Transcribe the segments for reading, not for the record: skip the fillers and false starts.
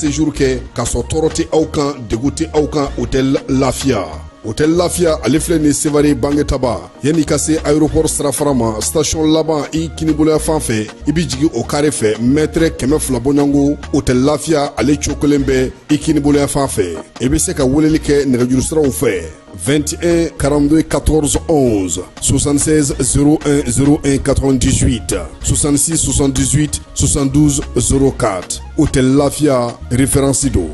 séjour kɛ k'a sɔrɔ tɔɔrɔ tɛ aw kan, degun tɛ aw kan. Hôtel Lafiya, Hôtel Lafiya, ale filɛ nin Sevare Bangetaba, yanni ka se aéroport sirafara ma, station laban, i kiniboloya fan fɛ, i bɛ jigin o carré fɛ, mètre 200 bɔɲɔgɔnko. Hôtel Lafiya, ale cokolen bɛ i kiniboloya fan fɛ. I bɛ se ka weleli kɛ nɛgɛjuru siraw fɛ: 21 42 14 11, 76 01 01 98, 66 78 72 04. Hôtel Lafia, référence don.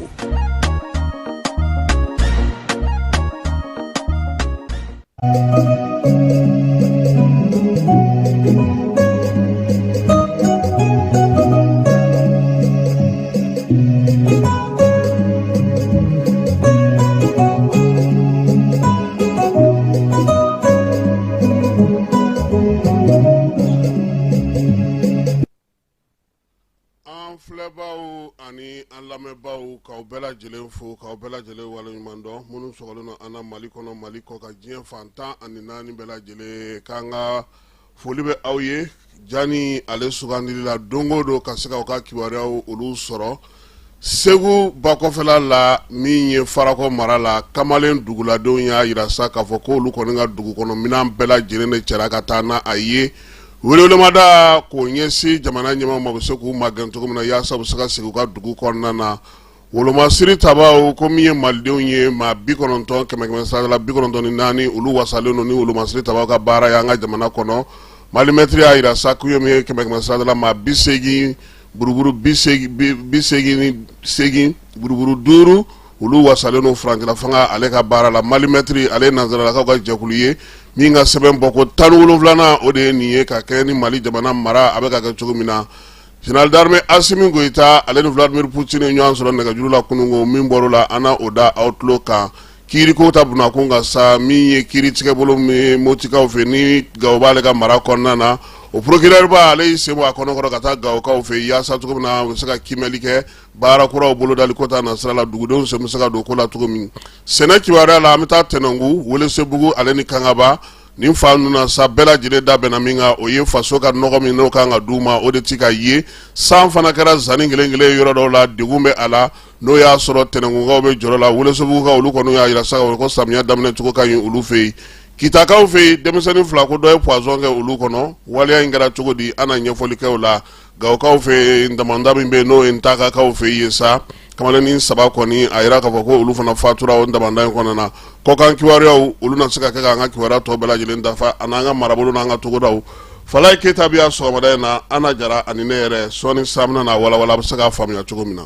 An filɛbaw ani an lamɛnbaaw, k'aw bɛɛ lajɛlen fo, k'aw bɛɛ lajɛlen waleɲuman dɔn, minnu sɔgɔlen don an na Mali kɔnɔ, Mali kɔkan, diɲɛ fan 14 bɛɛ lajɛlen, k'an ka foli bɛ aw ye. Jani ale sugandili la don o don ka se k'aw ka kibaruyaw olu sɔrɔ Segu bakɔfɛla la, min ye Farakɔ mara la, Kamalen duguladenw y'a jira sa k'a fɔ ko olu kɔni ka dugu kɔnɔ minɛn bɛɛ lajɛlen de cɛra ka taa n'a a ye. Welewelemada k'o ɲɛsin jamana ɲɛmaaw ma, u bɛ se k'u magɛn cogo min na yaasa u bɛ se ka segin u ka dugu kɔnɔna na. Wolomasiri tabaw ko min ye malidenw ye, maa 90, kɛmɛ kɛmɛ sara la 94, olu wasalen don ni wolomasiri tabaw ka baara ye an ka jamana kɔnɔ. Malimɛtiri y'a jira sa k'u ye min ye kɛmɛ kɛmɛ sara la maa 80 buruburu 88 buruburu 5, olu wasalen don furancɛla fanga ale ka baara la. Malimɛtiri ale ye nansaralakaw ka jɛkulu ye min ka sɛbɛn bɔ ko 17nan, o de ye nin ye ka kɛ ni Mali jamana mara a bɛ ka kɛ cogo min na. Général d'armée Assimi Goïta, ale ni Vladimir Poutine ye ɲɔgɔn sɔrɔ nɛgɛjuru la kununko. Min bɔr'o la, an na o da aw tulo kan. Kiiriko ta bunakun kan sa, min ye kiiri tigɛbolo min ye Motikaw fɛ ni Gawo b'ale ka mara kɔnɔna na, o procureur ba, ale y'i sen bɔ a kɔnɔkɔrɔ ka taa Gawokaw fɛ yaasa cogo min na u bɛ se ka kiimɛli kɛ baara kuraw bolodali ko ta nasira la, dugudenw sen bɛ se ka don ko la cogo min. Sɛnɛ kibaruya la, an bɛ taa Tɛnɛnku, Welesebugu ale ni Kangaba nin fan ninnu na sa, bɛɛ lajɛlen da bɛnna min kan, o ye faso ka nɔgɔ min n'o kan ka d'u ma, o de ti ka ye. San fana kɛra zanni kelen kelen yɔrɔ dɔw la, degun bɛ a la. N'o y'a sɔrɔ Tɛnɛnkukaw bɛ jɔrɔ la, Welesebugukaw olu kɔni y'a jira sa ko samiya daminɛ cogo ka ɲi olu fɛ yen. Kitakaw fɛ yen, denmisɛnnin fila ko dɔ ye poison kɛ olu kɔnɔ. Waleya in kɛra cogo di, an na ɲɛfɔli kɛ o la. Gawokaw fɛ yen, damanda min bɛ yen n'o ye Ntakakaw fɛ yen sa, kamalennin saba kɔni a jira k'a fɔ ko olu fana fatura o damanda in kɔnɔna na. Kɔkan kibaruyaw, olu na se ka kɛ k'an ka kibaruya tɔ bɛɛ lajɛlen dafa, ani an ka marabolo n'an ka togodaw. Falaye Keyita bɛ yan sɔgɔmada in na, Ana Jara ani ne yɛrɛ. Sɔɔni sa an bɛna walawala, a bɛ se k'a faamuya cogo min na.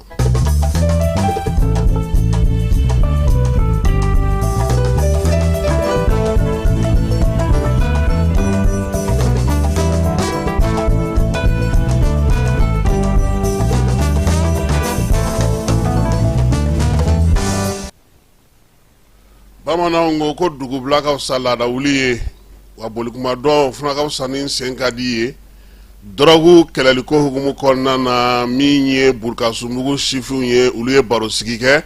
Bamananw ko ko dugubila ka fisa laada wuli ye, wa bolikuma dɔn fana ka fisa ni sen ka di ye. Dɔrɔgu kɛlɛliko hukumu kɔnɔna na, min ye Burukasumbugu sifinw ye, olu ye barosigi kɛ.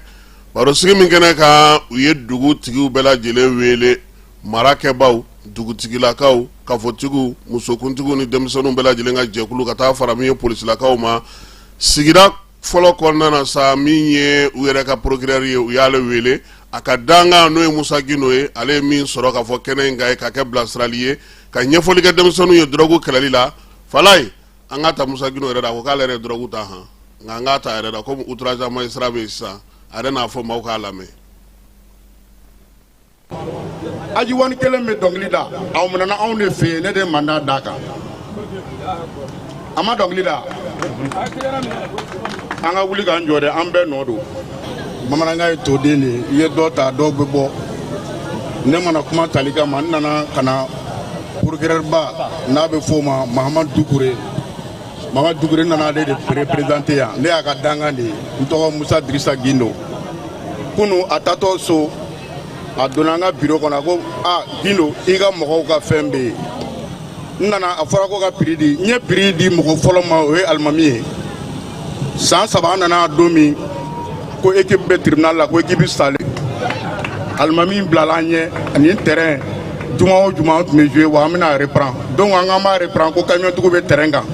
Barosigi min kɛnɛ kan, u ye dugu tigiw bɛɛ lajɛlen wele, marakɛbaw, dugutigilakaw, kafotigiw, musokuntigiw ni denmisɛnninw bɛɛ lajɛlen ka jɛkulu, ka taa fara min ye polisilakaw ma. Sigida fɔlɔ kɔnɔna na sa, min ye u yɛrɛ ka procureur ye, u y'ale wele. A ka dankan, n'o ye Musa Gindo ye, ale ye min sɔrɔ k'a fɔ kɛnɛ in kan ye ka kɛ bilasirali ye, ka ɲɛfɔli kɛ denmisɛnninw ye dɔrɔgu kɛlɛli la. Falaye, an k'a ta Musa Gindo yɛrɛ da, a ko k'ale yɛrɛ ye dɔrɔgu ta han, nka an k'a ta yɛrɛ da komi outrage à magistrat bɛ yen sisan, a yɛrɛ n'a fɔ maaw k'a lamɛn. Ajiwani kelen bɛ dɔnkili da, aw minɛna anw de fɛ yen, ne de mandat d'a kan. A ma dɔnkili da, an ka wuli k'an jɔ dɛ, an bɛɛ nɔ don. Bamanankan ye toden de ye, i ye dɔ ta, dɔw bɛ bɔ. Ne mana kuma tali kama, n nana ka na procureur ba n'a bɛ f'o ma Mahamadu Dukure. Mahamadu Dukure nana ale de représenter yan, ne y'a ka dankan de ye. N tɔgɔ Musa Dirisa Gindo. Kunu a taatɔ so, a donna an ka biro kɔnɔ, a ko a Gindo, i ka mɔgɔw ka fɛn bɛ yen. N nana, a fɔra ko ka prix di, n ye prix di mɔgɔ fɔlɔ ma, o ye alimami ye. San saba an nana don min ko équipe bɛ tribunal la, ko équipe salen, alimami bilala an ɲɛ nin terrain. Juma o juma an tun bɛ jouer, wa an bɛna reprend. Donc an k'an b'a reprend, ko camion tigiw bɛ terrain kan.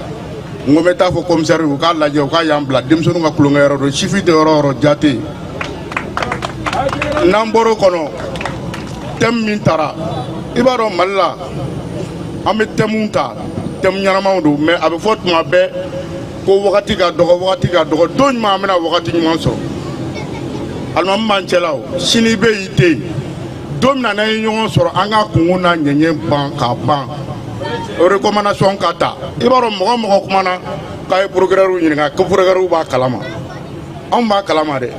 N ko n bɛ taa fɔ commissaire u k'a lajɛ, u k'a y'an bila denmisɛnninw ka tulonkɛ yɔrɔ don. Sifin tɛ yɔrɔ o yɔrɔ, ja tɛ yen. N'an bɔr'o kɔnɔ, thème min tara, i b'a dɔn Mali la, an bɛ thème ta, thème ɲɛnamaw don, mais a bɛ fɔ tuma bɛɛ ko wagati ka dɔgɔ, wagati ka dɔgɔ. Don jumɛn an bɛna wagati ɲuman sɔrɔ? Alimami b'an cɛla, o sini bɛ yen, i tɛ yen. Don min na n'an ye ɲɔgɔn sɔrɔ, an ka kungo n'a ɲɛɲɛ ban k'a ban, recommandation ka ta. I b'a dɔn, mɔgɔ mɔgɔ kumana k'a ye procureur ɲininka ko procureur b'a kalama, anw b'a kalama dɛ,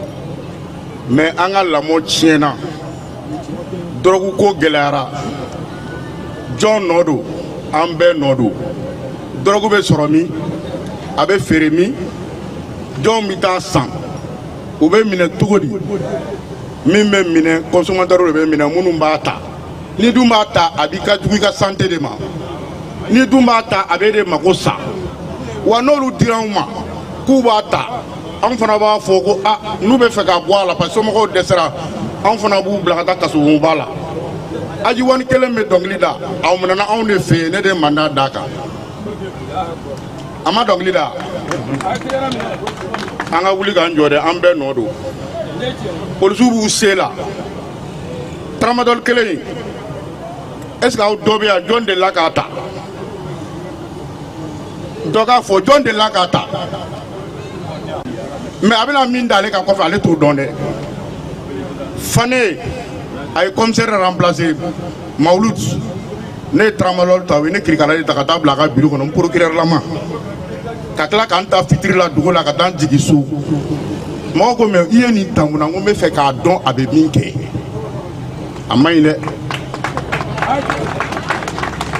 mais an ka lamɔ tiɲɛna, dɔrɔgu ko gɛlɛyara. Jɔn nɔ don? An bɛɛ nɔ don. Dɔrɔgu bɛ sɔrɔ min, a bɛ feere min, jɔn bɛ taa san, u bɛ minɛ cogo di? Min bɛ minɛ, consommateur de bɛ minɛ, minnu b'a ta. Ni dun b'a ta, a b'i ka jugu i ka santé de ma. Ni dun b'a ta, a b'e de mako sa. Wa n'olu dira anw ma k'u b'a ta, anw fana b'a fɔ ko a n'u bɛ fɛ ka bɔ a la, parce que somɔgɔw dɛsɛra, anw fana b'u bila ka taa kasobonba la. Ajiwani kelen bɛ dɔnkili da, aw minɛna anw de fɛ yen, ne de ye mandat d'a kan. A ma dɔnkili da. An ka wuli k'an jɔ dɛ, an bɛɛ nɔ don. Polisiw b'u se la. Tramadol kelen in, est ce que aw dɔ bɛ yan, jɔn delila k'a ta? Dɔ k'a fɔ, jɔn delila k'a ta? Mais a bɛna min d'ale kan kɔfɛ, ale t'o dɔn dɛ. Fane a ye commissaire remplacer Mawulud. Ne ye tramadol ta, u ye ne kirikala de ta ka taa bila a ka bureau kɔnɔ, n procureur lama, ka tila k'an ta fitiri la dugu la ka taa n jigin so. Mɔgɔ ko mais i ye nin ta mun na? N ko n bɛ fɛ k'a dɔn a bɛ min kɛ. A man ɲi dɛ,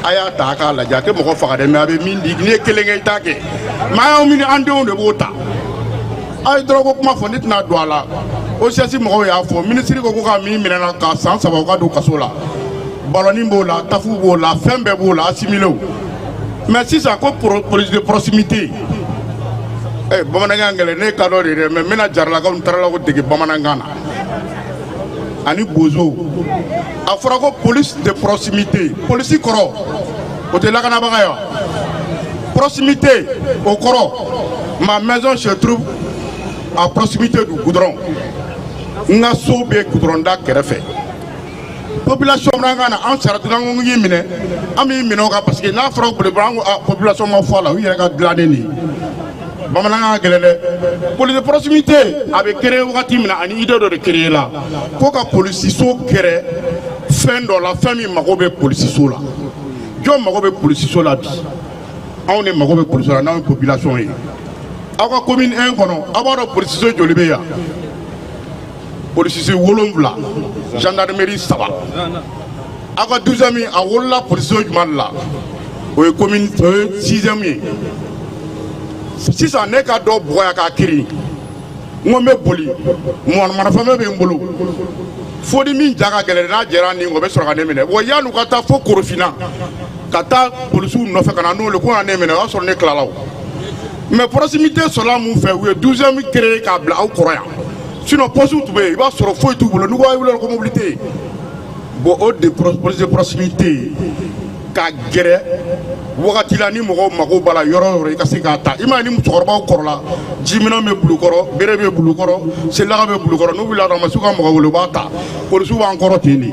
a y'a ta a k'a lajɛ. A tɛ mɔgɔ faga dɛ, mais a bɛ min di, n'i ye kelen kɛ, i t'a kɛ. Maa y'anw minɛ, an denw de b'o ta. A ye dɔrɔgu kuma fɔ, ne tɛna don a la. OCS mɔgɔw y'a fɔ, minisiri ko ka min minɛna ka san 3, u ka don kaso la. Balɔni b'o la, tafu b'o la, fɛn bɛɛ b'o la, assimilé. Mais sisan ko police de proximité. Eh, bamanankan gɛlɛn, ne ye kadɔ de ye dɛ, mais n bɛna jaralakaw ni taralakaw dege bamanankan na ani bozo. A fɔra ko police de proximité. Polisi kɔrɔ, o tɛ lakanabaga ye wa? Proximité, o kɔrɔ, ma maison se trouve à proximité du goudron. N ka so bɛ goudron da kɛrɛfɛ. Population bamanankan na, an sara tun ko k'i minɛ, an b'i minɛ o kan, parce que n'a fɔra ko an ko population ma fɔ a la, u yɛrɛ ka dilannen de ye. Bamanankan ka gɛlɛn dɛ. Police de proximité, a bɛ créer wagati min na, ani idée dɔ de créer la ko ka polisiso kɛrɛ fɛn dɔ la, fɛn min mago bɛ polisiso la. Jɔn mago bɛ polisiso la bi? Anw de mago bɛ polisiso la, n'anw ye population ye. Aw ka commune 1 kɔnɔ, aw b'a dɔn polisiso joli bɛ yan? Polisiso 7, gendarmerie 3. Aw ka 12e, a wolola polisiso jumɛn de la? O ye commune, o ye sixième ye. Sisan ne ka dɔ bugɔ yan k'a kirin, n ko n bɛ boli, marafɛn bɛ n bolo, fo ni min ja ka gɛlɛn, n'a jɛra nin kɔ, o bɛ sɔrɔ ka ne minɛ. Wa yan'u ka taa fo Korofina ka taa polisiw nɔfɛ ka na n'olu ko ka ne minɛ, o y'a sɔrɔ ne tilala. O mais proximité sɔrɔla mun fɛ? U ye 12e créé k'a bila aw kɔrɔ yan. Sinon poste tun bɛ yen, i b'a sɔrɔ foyi t'u bolo. N'u ko a ye wuli ko mobili tɛ yen. Bon, o de police de proximité ka gɛrɛ wagati la, ni mɔgɔw mago b'a la yɔrɔ o yɔrɔ, i ka se k'a ta. I m'a ye, ni musokɔrɔbaw kɔrɔla, jiminɛn bɛ bulukɔrɔ, bere bɛ bulukɔrɔ, selidaga bɛ bulukɔrɔ, n'u wulila dɔrɔn, a ma s'u ka mɔgɔ wele, u b'a ta. Polisiw b'an kɔrɔ ten de.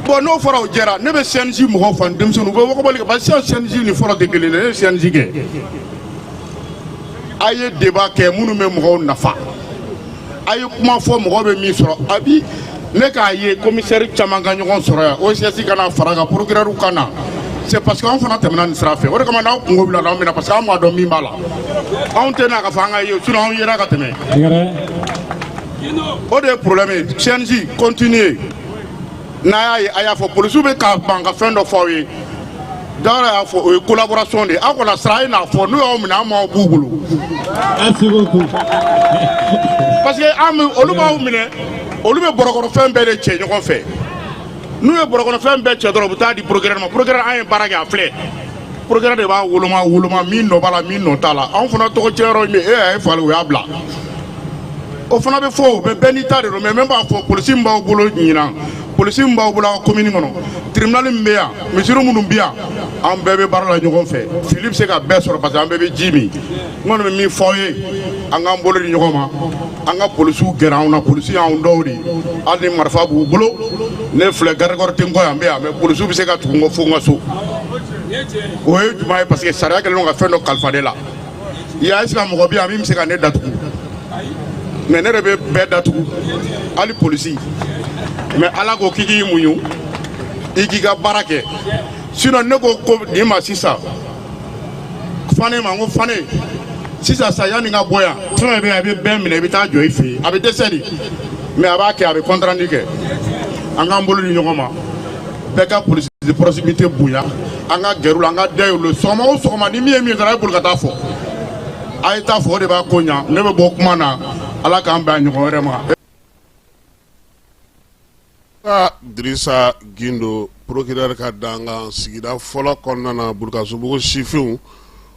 Bon, n'o fɔra, o jɛra. Ne bɛ CNJ mɔgɔw fa denmisɛnninw, u bɛ wɔgɔbɔli kɛ, parce que sisan CNJ ni fɔlɔ tɛ kelen ye. Ne ye CNJ kɛ. A ye débat kɛ minnu bɛ mɔgɔw nafa, a ye kuma fɔ mɔgɔ bɛ min sɔrɔ. A bi ne k'a ye commissaire caman ka ɲɔgɔn sɔrɔ yan, OCS ka na fara kan, procureur ka na, c'est parce que anw fana tɛmɛna nin sira fɛ. O de kama n'aw kungo bila anw bɛna, parce que an b'a dɔn min b'a la. Anw tɛ n'a ka fɔ an ka ye, sinon anw yera ka tɛmɛ. O de ye problème ye. CNJ continuer n'a y'a ye, a y'a fɔ polisiw bɛ ka ban ka fɛn dɔ fɔ aw ye. Dawuda y'a fɔ, o ye collaboration de ye. Aw kana siran, a ye n'a fɔ n'u y'aw minɛ, an m'aw b'u bolo. Merci beaucoup. Parce que an bɛ olu b'aw minɛ, olu bɛ bɔrɔkɔrɔfɛn bɛɛ de cɛ ɲɔgɔn fɛ. N'u ye bɔrɔkɔrɔfɛn bɛɛ cɛ dɔrɔn, u bɛ taa di procureur ma. Procureur, an ye baara kɛ, a filɛ, procureur de b'a woloma woloma, min nɔ b'a la, min nɔ t'a la. Anw fana tɔgɔ cɛ yɔrɔ min, e y'a ye fali, u y'a bila. O fana bɛ fɔ, o bɛ bɛɛ n'i ta de don. Mais min b'a fɔ, polisi min b'aw bolo ɲinan, polisi min b'aw bolo aw commune kɔnɔ, tribunal min bɛ yan, misiri minnu bɛ yan, an bɛɛ bɛ baara la ɲɔgɔn fɛ. Fili bɛ se ka bɛɛ sɔrɔ parce que an bɛɛ bɛ ji min. N kɔni bɛ min fɔ aw ye, an k'an bolo di ɲɔgɔn ma, an ka polisiw gɛrɛ anw na. Polisi y'anw dɔw de ye, hali ni marifa b'u bolo. Ne filɛ, garde corps tɛ n kɔ yan, n bɛ yan, mais polisiw bɛ se ka tugu n kɔ fo n ka so. O ye jumɛn ye? Parce que sariya kɛlen don ka fɛn dɔ kalifa ne la. I y'a, est ce que mɔgɔ bɛ yan min bɛ se ka ne datugu? Mais ne de bɛ bɛɛ datugu, hali polisi. Mais Ala ko k'i k'i muɲu, i k'i ka baara kɛ. Sinon ne ko ko nin ma sisan, Fane ma, n ko Fane, sisan sa, yanni n ka bɔ yan, fɛn bɛ yan, i bɛ bɛɛ minɛ, i bɛ taa jɔ i fɛ yen. A bɛ dɛsɛ de, mais a b'a kɛ, a bɛ compte rendu kɛ. An k'an bolo di ɲɔgɔn ma, bɛɛ ka polisi de proximité bonya, an ka gɛrɛ u la, an ka da yɛlɛ. Sɔgɔma o sɔgɔma, ni min ye min dɔrɔn, a ye boli ka taa fɔ, a ye taa fɔ, o de b'a ko ɲa. Ne bɛ bɔ kuma na. Ala k'an bɛn a ɲɔgɔn wɛrɛ ma. Dirisa Gindo, procureur ka dankan sigida fɔlɔ kɔnɔna na, Burukasubugu sifinw,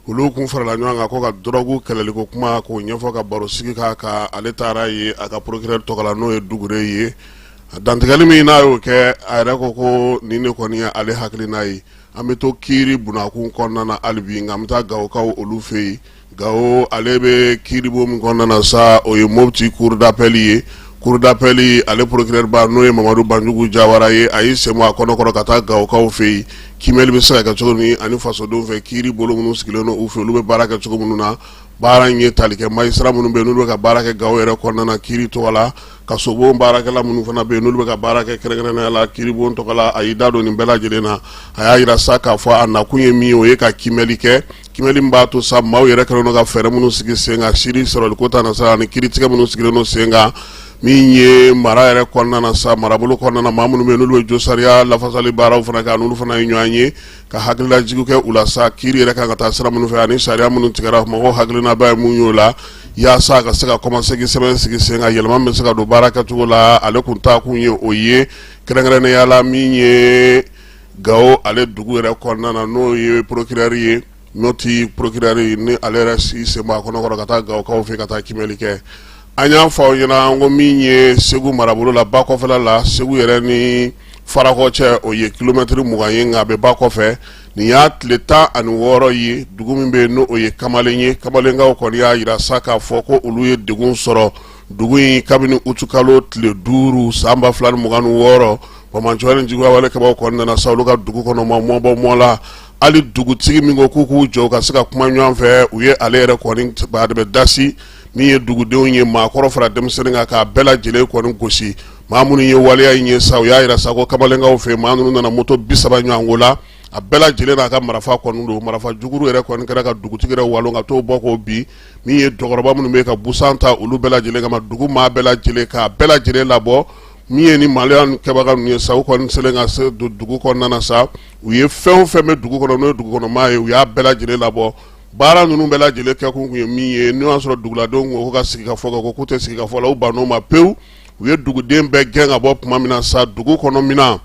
olu kun farala ɲɔgɔn kan ko ka dɔrɔgu kɛlɛliko kuma k'o ɲɛfɔ, ka baro sigi k'a kan. Ale taara ye a ka procureur tɔgɔ la, n'o ye Dugure ye. A dantigɛli min n'a y'o kɛ, a yɛrɛ ko ko nin de kɔni ye ale hakilina ye. An bɛ to kiiri bunakun kɔnɔna na hali bi, nka an bɛ taa Gawokaw olu fɛ yen. Gawo, ale bɛ kiiribon min kɔnɔna na sa, o ye Mopti cour d'appel ye. Cour d'appel, ale procureur ba, n'o ye Mamadu Banjugu Jawara ye, a y'i sen bɔ a kɔnɔkɔrɔ ka taa Gawokaw fɛ yen. Kiimɛli bɛ se ka kɛ cogo min ani fasodenw fɛ, kiiri bolo minnu sigilen don u fɛ, olu bɛ baara kɛ cogo minnu na. Baara in ye tali kɛ magistrat minnu bɛ yen, n'olu bɛ ka baara kɛ Gawo yɛrɛ kɔnɔna na kiiri tɔgɔ la, kasobon baarakɛla minnu fana bɛ yen, n'olu bɛ ka baara kɛ kɛrɛnkɛrɛnnenya la kiiribon tɔgɔ la. A y'i da don nin bɛɛ lajɛlen na. A y'a jira sa k'a fɔ a nakun ye min ye, o ye ka kiimɛli kɛ, kiimɛli min b'a to sa maaw yɛrɛ kɛlen don ka fɛɛrɛ minnu sigi sen kan siri sɔrɔliko ta na sa, ani kiiritigɛ minnu sigilen don sen kan. Min ye mara yɛrɛ kɔnɔna na sa, marabolo kɔnɔna na, maa minnu bɛ yen, n'olu bɛ josariya lafasali baaraw fana kɛ, n'olu fana ye ɲɔgɔn ye ka hakililajigi kɛ u la sa, kiiri yɛrɛ kan ka taa sira minnu fɛ ani sariya minnu tigɛra, mɔgɔw hakilinaba ye mun y'o la, yaasa ka se ka kɔmasegin sɛbɛn sigi sen kan, yɛlɛma min bɛ se ka don baara kɛcogo la. Ale kun taakun ye o ye, kɛrɛnkɛrɛnnenya la min ye Gawo ale dugu yɛrɛ kɔnɔna na, n'o ye procureur ye, Mopti procureur, ni ale yɛrɛ si sen bɔ a kɔnɔkɔrɔ ka taa Gawokaw fɛ ka taa kiimɛli kɛ. An y'a fɔ aw ɲɛna, an ko min ye Segu marabolo la, ba kɔfɛla la, Segu yɛrɛ ni Farakɔ cɛ, o ye kilomɛtiri 20 ye, nka a bɛ ba kɔfɛ. Nin y'a tile 16 ye, dugu min bɛ yen, n'o ye Kamalen ye. Kamalenkaw kɔni y'a jira sa k'a fɔ ko olu ye degun sɔrɔ dugu in kabini utukalo tile 5 san 2026. Banbaanciwale ni juguyawale kɛbaaw kɔni nana sa olu ka dugu kɔnɔ, ma mɔbɔ mɔ la. Hali dugutigi min ko k'u k'u jɔ ka se ka kuma ɲɔgɔn fɛ, u ye ale yɛrɛ kɔni bɛ dasi. Min ye dugudenw ye, maakɔrɔ fara denmisɛnnin kan, k'a bɛɛ lajɛlen kɔni gosi. Maa minnu ye waleya in ye sa, u y'a jira sa ko kamalenkaw fɛ, maa ninnu nana moto 30 ɲɔgɔnko la, a bɛɛ lajɛlen n'a ka marifa kɔni don. Marifa juguru yɛrɛ kɔni kɛra ka dugutigi yɛrɛ walon ka t'o bɔ k'o bin. Min ye dɔgɔkɔrɔba minnu bɛ ka busan ta, olu bɛɛ lajɛlen kama, dugu maa bɛɛ lajɛlen k'a bɛɛ lajɛlen labɔ. Min ye ni maloya kɛbaga ninnu ye sa, u kɔni selen ka se dugu kɔnɔna na sa, u ye fɛn o fɛn bɛ dugu kɔnɔ, n'o ye dugu kɔnɔ maa ye, u y'a bɛɛ lajɛlen labɔ. Baara ninnu bɛɛ lajɛlen kɛkun kun ye min ye, n'o y'a sɔrɔ duguladenw ko ka sigi ka fɔ, ko k'u tɛ sigi ka fɔ la, u bann'o ma pewu. U ye duguden bɛɛ gɛn ka bɔ tuma min na sa, dugu kɔnɔ minɛn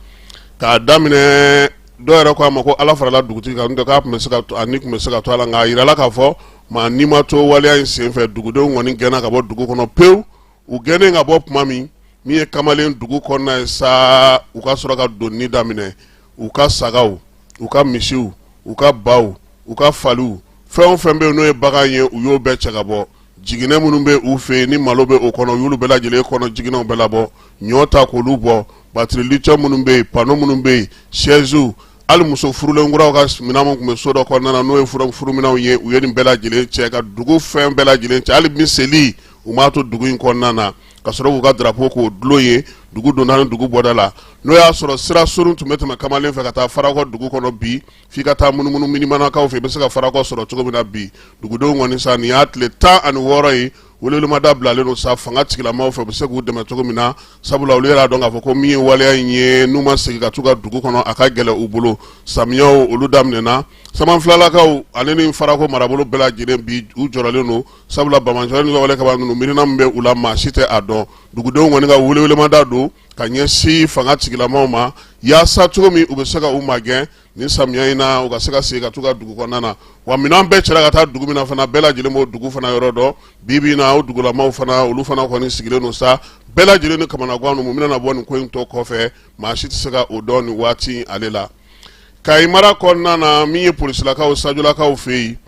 k'a daminɛ, dɔw yɛrɛ ko a ma ko Ala farala dugutigi kan, n'o tɛ k'a tun bɛ se ka to, a ni tun bɛ se ka to a la. Nka a yirala k'a fɔ maa ni ma to waleya in senfɛ. Dugudenw kɔni gɛnna ka bɔ dugu kɔnɔ pewu. U gɛnnen ka bɔ tuma min, min ye kamalen dugu kɔnɔna ye sa, u ka sɔrɔ ka donni daminɛ. U ka sagaw, u ka misiw, u ka baw, u ka faliw, fɛn o fɛn bɛ yen n'o ye bagan ye, u y'o bɛɛ cɛ ka bɔ. Jiginɛ minnu bɛ u fɛ yen ni malo bɛ o kɔnɔ, u y'olu bɛɛ lajɛlen kɔnɔ jiginɛw bɛɛ labɔ, ɲɔ ta k'olu bɔ, batiri lithium minnu bɛ yen, panneau minnu bɛ yen, chaises, hali muso furulen kuraw ka minɛn minnu tun bɛ so dɔ kɔnɔna na, n'o ye furuminɛnw ye, u ye nin bɛɛ lajɛlen cɛ ka dugu fɛn bɛɛ lajɛlen cɛ. Hali miseli, u m'a to dugu in kɔnɔna na, ka sɔrɔ k'u ka drapeau k'o dulon ye dugu donda ni dugu bɔda la. N'o y'a sɔrɔ sira surun tun bɛ tɛmɛ kamalen fɛ ka taa Farakɔ dugu kɔnɔ bi, f'i ka taa munumunu Minimanakaw fɛ, i bɛ se ka Farakɔ sɔrɔ cogo min na bi. Dugudenw kɔni sa, nin y'a tile 16 ye, welewelemada bilalen don sa fanga tigilamaw fɛ, u bɛ se k'u dɛmɛ cogo min na, sabula olu yɛrɛ y'a dɔn k'a fɔ ko min ye waleya in ye, n'u ma segin ka t'u ka dugu kɔnɔ, a ka gɛlɛn u bolo. Samiyaw olu daminɛna. Samanfilakaw ale ni Farako marabolo bɛɛ lajɛlen bi u jɔrɔlen don, sabula banbaanciwale ni wale kaba ninnu miirina min bɛ u la, maa si tɛ a dɔn. Dugudenw kɔni ka welewelemada don ka ɲɛsin fanga tigilamaw ma, yaasa cogo min u bɛ se ka u magɛn nin samiya in na, u ka se ka segin ka t'u ka dugu kɔnɔna na. Wa minɛn bɛɛ cɛla ka taa dugu min na fana, bɛɛ lajɛlen b'o dugu fana yɔrɔ dɔn. Bi bi in na, o dugulamaw fana, olu fana kɔni sigilen don sa, bɛɛ lajɛlen ni kamanagan don. Mun bɛna bɔ nin ko in tɔ kɔfɛ, maa si tɛ se ka o dɔn nin waati ale la. Kayi mara kɔnɔna na, min ye polisilakaw Sajolakaw fɛ yen,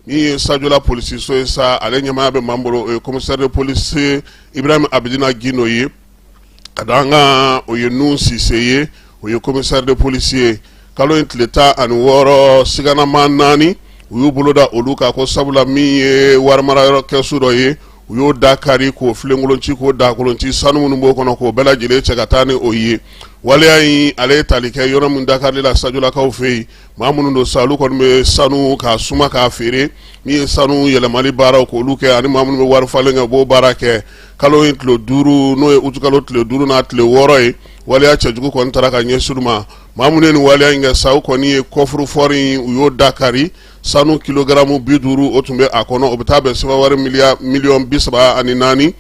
min ye Sajola polisiso ye sa, ale ɲɛmaaya bɛ maa bolo, o ye commissaire de police Ibrahim Abidina Gindo ye. Ka da an kan, o ye Nuhu Sise ye, o ye commissaire de police ye. Kalo in tile 16, siganama naani, u y'u bolo da olu kan ko sabula min ye warimarayɔrɔ kɛsu dɔ ye, u y'o da kari k'o filenkolon ci, k'o dakolon ci, sanu minnu b'o kɔnɔ k'o bɛɛ lajɛlen cɛ ka taa ni o ye. Waleya in ale ye tali kɛ yɔrɔ min dakarili la Sajolakaw fɛ yen, maa minnu don sa, olu kɔni bɛ sanu k'a suma k'a feere, min ye sanu yɛlɛmali baaraw k'olu kɛ, ani maa minnu bɛ wari falen kɛ, u b'o baara kɛ. Kalo in tile 5, n'o ye utukalo tile 5 n'a tile 6 ye, waleya cɛjugu kɔni taara ka ɲɛsin u ma. Maa minnu ye nin waleya in kɛ sa, u kɔni ye coffre-fort in, u y'o da kari. Sanu kilogaramu 50 o tun bɛ a kɔnɔ, o bɛ taa bɛn sefa wari 34 miliyɔn ani 60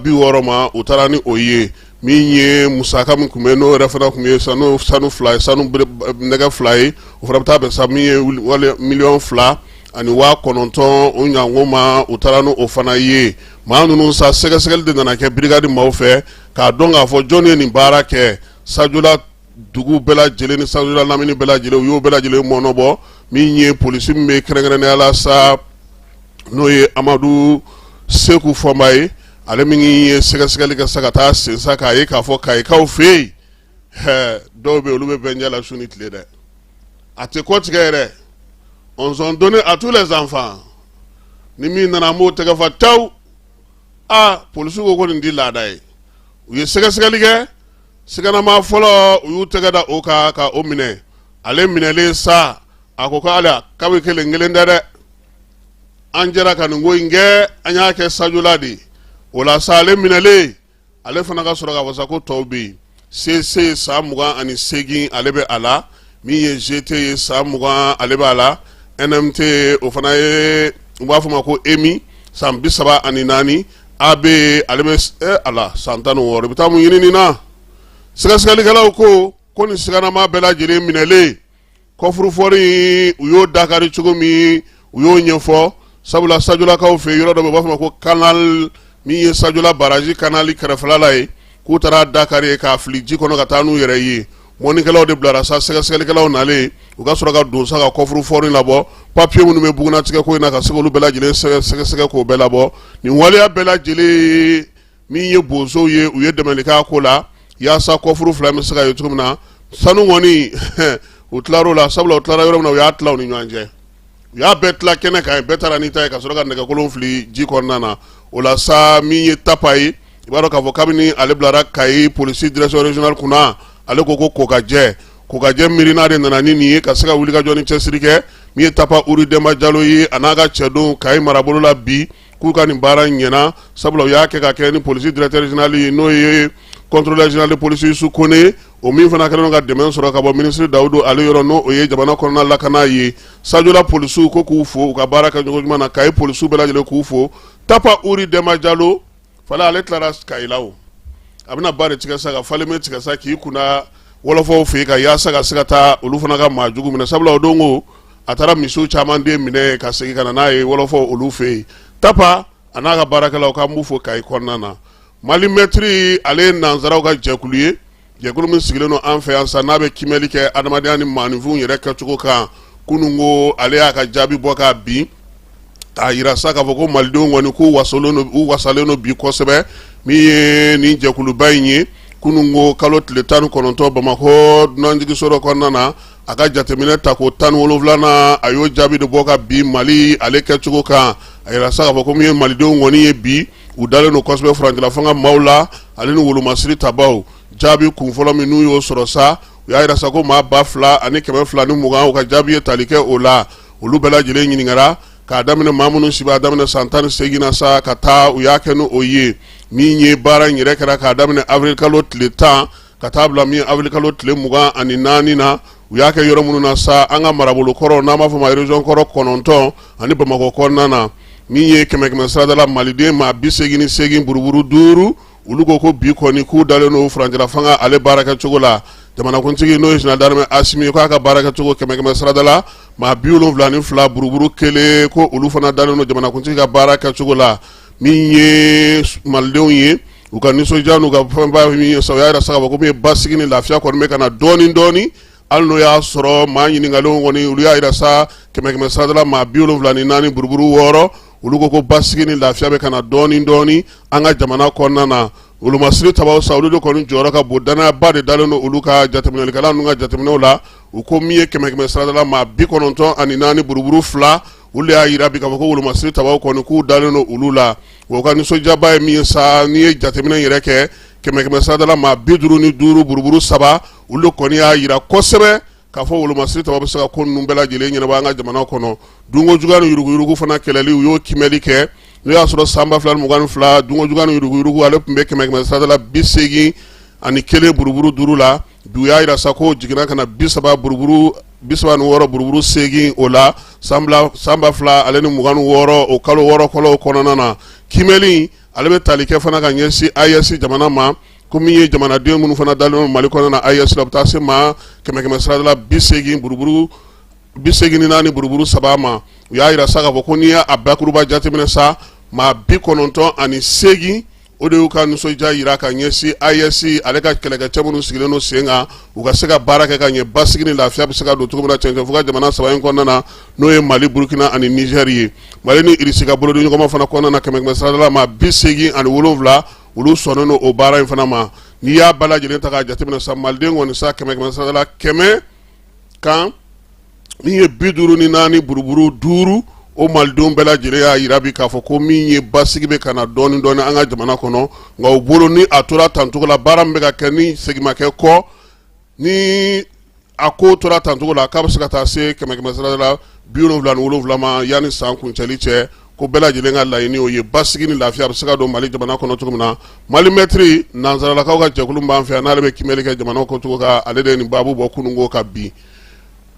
000 ma. U taara ni o ye. Min ye musaka min tun bɛ, n'o yɛrɛ fana tun ye sanu fila ye, sanu nɛgɛ fila ye, o fana bɛ taa bɛn sa min ye 2,9 miliyɔn o ɲango ma. U taara ni o fana ye. Maa ninnu sa, sɛgɛsɛgɛli de nana kɛ brigade maaw fɛ k'a dɔn k'a fɔ jɔn ye nin baara kɛ. Sajola dugu bɛɛ lajɛlen ni Sajola lamini bɛɛ lajɛlen, u y'o bɛɛ lajɛlen mɔnɔbɔ. Min ye polisi min bɛ kɛrɛnkɛrɛnnenya la sa, n'o ye Amadu Seku Fɔnba ye, ale min ye sɛgɛsɛgɛli kɛ sa ka taa sen sa k'a ye k'a fɔ Kayikaw fɛ yen, dɔw bɛ olu bɛ bɛnjɛ la su ni tile dɛ, a tɛ kɔ tigɛ yɛrɛ. On sont donnés à tous les enfants, ni min nana, an b'o tɛgɛ fa taw. Aa, polisiw ko ko nin ti laada ye. U ye sɛgɛsɛgɛli kɛ, siganama fɔlɔ, u y'u tɛgɛ da o kan ka o minɛ. Ale minɛlen sa, a ko k'ale k'a bɛ kelen kelen tɛ dɛ, an jɛra ka nin ko in kɛ, an y'a kɛ Sajola de. O la sa, ale minɛlen, ale fana ka sɔrɔ k'a fɔ sa ko tɔw bɛ yen. CC san 28, ale bɛ a la. Min ye GT ye, san 20, ale b'a la. NMT, o fana ye, u b'a fɔ ma ko EMI, san 34. AB, ale bɛ a la san 16. I bɛ taa mun ɲini nin na? Sɛgɛsɛgɛlikɛlaw ko ko nin siganama bɛɛ lajɛlen minɛlen, coffre-fort u y'o dakari cogo min, u y'o ɲɛfɔ. Sabula Sajolakaw fɛ, yɔrɔ dɔ bɛ, u b'a fɔ ma ko canal, min ye Sajola barrage canal kɛrɛfɛla la ye, k'u taara dakari k'a fili ji kɔnɔ ka taa n'u yɛrɛ ye. Mɔnikɛlaw de bilara sa, sɛgɛsɛgɛlikɛlaw nalen, u ka sɔrɔ ka don sa ka coffre-fort labɔ, papier minnu bɛ bugunnatigɛ ko in na, ka se k'olu bɛɛ lajɛlen sɛgɛsɛgɛ k'o bɛɛ labɔ. Nin waleya bɛɛ lajɛlen, min ye bonsow ye, u ye dɛmɛli k'a ko la yaasa coffre fila bɛ se ka ye cogo min na. Sanu kɔni, u tilar'o la, sabula u tilara yɔrɔ min na, u y'a tila u ni ɲɔgɔn cɛ, u y'a bɛɛ tila kɛnɛ kan, bɛɛ taara n'i ta ye, ka sɔrɔ ka nɛgɛkolon fili ji kɔnɔna na. O la sa, min ye Tapa ye, i b'a dɔn k'a fɔ kabini ale bilara Kayi polisi direction régionale kunna, ale ko ko kokajɛ kokajɛ miirina de nana ni nin ye, ka se ka wulikajɔ ni cɛsiri kɛ. Min ye Tapa Uri Denba Jalo ye, a n'a ka cɛdenw Kayi marabolo la bi, k'u ka nin baara ɲɛna, sabula u y'a kɛ ka kɛ ni polisi directeur général ye, n'o ye contrôleur général de police Yusu Kone, o min fana kɛlen ka dɛmɛ sɔrɔ ka bɔ minisiri Dawudu ale yɔrɔ, n'o o ye jamana kɔnɔna lakana ye. Sajola polisiw ko k'u fo u ka baara kɛ ɲɔgɔn ɲuman na. Kayi polisiw bɛɛ lajɛlen k'u fo. Tapa Uri Denba Jalo fala, ale tilara Kayi la, o a bɛna ba de tigɛ sa, ka Falémé tigɛ sa, k'i kunna wɔlɔfɔw fɛ yen, ka yaasa ka se ka taa olu fana ka maa jugu minɛ, sabula o don ko a taara misiw caman den minɛ ka segin ka na n'a ye wɔlɔfɔ olu fɛ yen. Tapa a n'a ka baarakɛlaw, k'an b'u fo Kayi kɔnɔna na. Mali mɛtiri, ale ye nansaraw ka jɛkulu ye, jɛkulu min sigilen don an fɛ yan sa, n'a bɛ kiimɛli kɛ adamadenya ni maaninfinw yɛrɛ kɛcogo kan. Kunun ko ale y'a ka jaabi bɔ k'a bin, k'a yira sa k'a fɔ ko malidenw kɔni k'u wasalen don bi kosɛbɛ. Min ye nin jɛkuluba in ye, kunun ko kalo tile 19, Bamakɔ dunanjiginso dɔ kɔnɔna na, a ka jateminɛ tako 17nan, a y'o jaabi de bɔ ka bin Mali ale kɛcogo kan. A yira sa k'a fɔ ko min ye malidenw kɔni ye bi, u dalen don kosɛbɛ furancɛla fanga maaw la, ale ni wolomasiri tabaw. Jaabi kun fɔlɔ min n'u y'o sɔrɔ sa, u y'a yira sa ko maa 2220, u ka jaabi ye tali kɛ o la. Olu bɛɛ lajɛlen ɲininkara k'a daminɛ maa minnu si b'a daminɛ san 18 na sa ka taa. U y'a kɛ ni o ye. Min ye baara in yɛrɛ kɛra k'a daminɛ avril kalo tile 10 ka taa bila min avril kalo tile 24 na. U y'a kɛ yɔrɔ minnu na sa, an ka marabolo kɔrɔ n'an b'a fɔ ma région kɔrɔ 9 ani Bamakɔ kɔnɔna na, min ye kɛmɛ kɛmɛ sarada la maliden maa 88 buruburu 5, olu ko ko bi kɔni k'u dalen don furancɛla fanga ale baarakɛcogo la. Jamanakuntigi n'o ye général d'armée Asimi ye, k'a ka baarakɛcogo kɛmɛ kɛmɛ sarada la maa 72 buruburu 1, ko olu fana dalen don jamanakuntigi ka baara kɛcogo la. Min ye malidenw ye, u ka nisɔndiya n'u ka fɛnba min ye sa, u y'a yira sa k'a fɔ ko min ye basigi ni lafiya kɔni bɛ ka na dɔɔnin dɔɔnin, hali n'o y'a sɔrɔ maa ɲininkalenw kɔni, olu y'a yira sa kɛmɛ kɛmɛ sarada la maa 74 buruburu 6, olu ko ko basigi ni lafiya bɛ ka na dɔɔnin dɔɔnin an ka jamana kɔnɔna na. Wolomasiri tabaw sa, olu de kɔni jɔyɔrɔ ka bon, dannayaba de dalen don olu ka jateminɛlikɛla ninnu ka jateminɛw la. U ko min ye kɛmɛ kɛmɛ sarada la maa 94 buruburu 2, olu de y'a yira bi k'a fɔ ko wolomasiri tabaw kɔni k'u dalen don olu la. O ka nisɔndiyaba ye min ye sa, n'i ye jateminɛ yɛrɛ kɛ, kɛmɛ kɛmɛ sarada la maa 55 buruburu 3, olu de kɔni y'a yira kosɛbɛ k'a fɔ wolomasiri taba bɛ se ka ko ninnu bɛɛ lajɛlen ɲɛnabɔ an ka jamana kɔnɔ. Dunko juguya ni yuruguyurugu fana kɛlɛli, u y'o kiimɛli kɛ. N'o y'a sɔrɔ san 2022, dunko juguya ni yuruguyurugu ale tun bɛ kɛmɛ kɛmɛ sarada la 81 buruburu 5 la, bi u y'a yira sa k'o jiginna ka na 30 buruburu 36 buruburu 8 o la san 2026, o kalo 6 fɔlɔ kɔnɔna na. Kiimɛli ale bɛ tali kɛ fana ka ɲɛsin AES jamana ma, ko min ye jamanaden minnu fana dalen don Mali kɔnɔna na AES la, u bɛ taa se maa kɛmɛ kɛmɛ sarada la 80 buruburu 84 buruburu 3 ma. U y'a yira sa k'a fɔ ko n'i y'a bakuruba jateminɛ sa, maa 98, o de y'u ka nisɔndiya yira ka ɲɛsin AES ale ka kɛlɛkɛcɛ minnu sigilen don sen kan, u ka se ka baara kɛ ka ɲɛ, basigi ni lafiya bɛ se ka don cogo min na cɛncɛnfuga jamana 3 in kɔnɔna na, n'o ye Mali, Burukina ani Nizɛri ye. Mali ni Irisi ka bolodiɲɔgɔnma fana kɔnɔna na, kɛmɛ kɛmɛ sarada la maa 87, olu sɔnnen don o baara in fana ma. N'i y'a bɛɛ lajɛlen ta k'a jateminɛ sa, maliden kɔni sa, kɛmɛ kɛmɛ sarada la 100 kan, min ye 54 buruburu 5, o malidenw bɛɛ lajɛlen y'a yira bi k'a fɔ ko min ye basigi bɛ ka na dɔɔnin dɔɔnin an ka jamana kɔnɔ. Nka u bolo, ni a tora tancogo la, baara min bɛ ka kɛ, ni segin ma kɛ kɔ, ni a ko tora tancogo la, k'a bɛ se ka taa se kɛmɛ kɛmɛ sarada la 77 ma yanni san kuncɛli cɛ. Ko bɛɛ lajɛlen ka laɲini o ye basigi ni lafiya bɛ se ka don Mali jamana kɔnɔ cogo min na. Malimetre nansaralakaw ka jɛkulu b'an fɛ yan, n'ale bɛ kiimɛli kɛ jamana kɔcogo kan, ale de ye nin baabu bɔ kununko ka bi.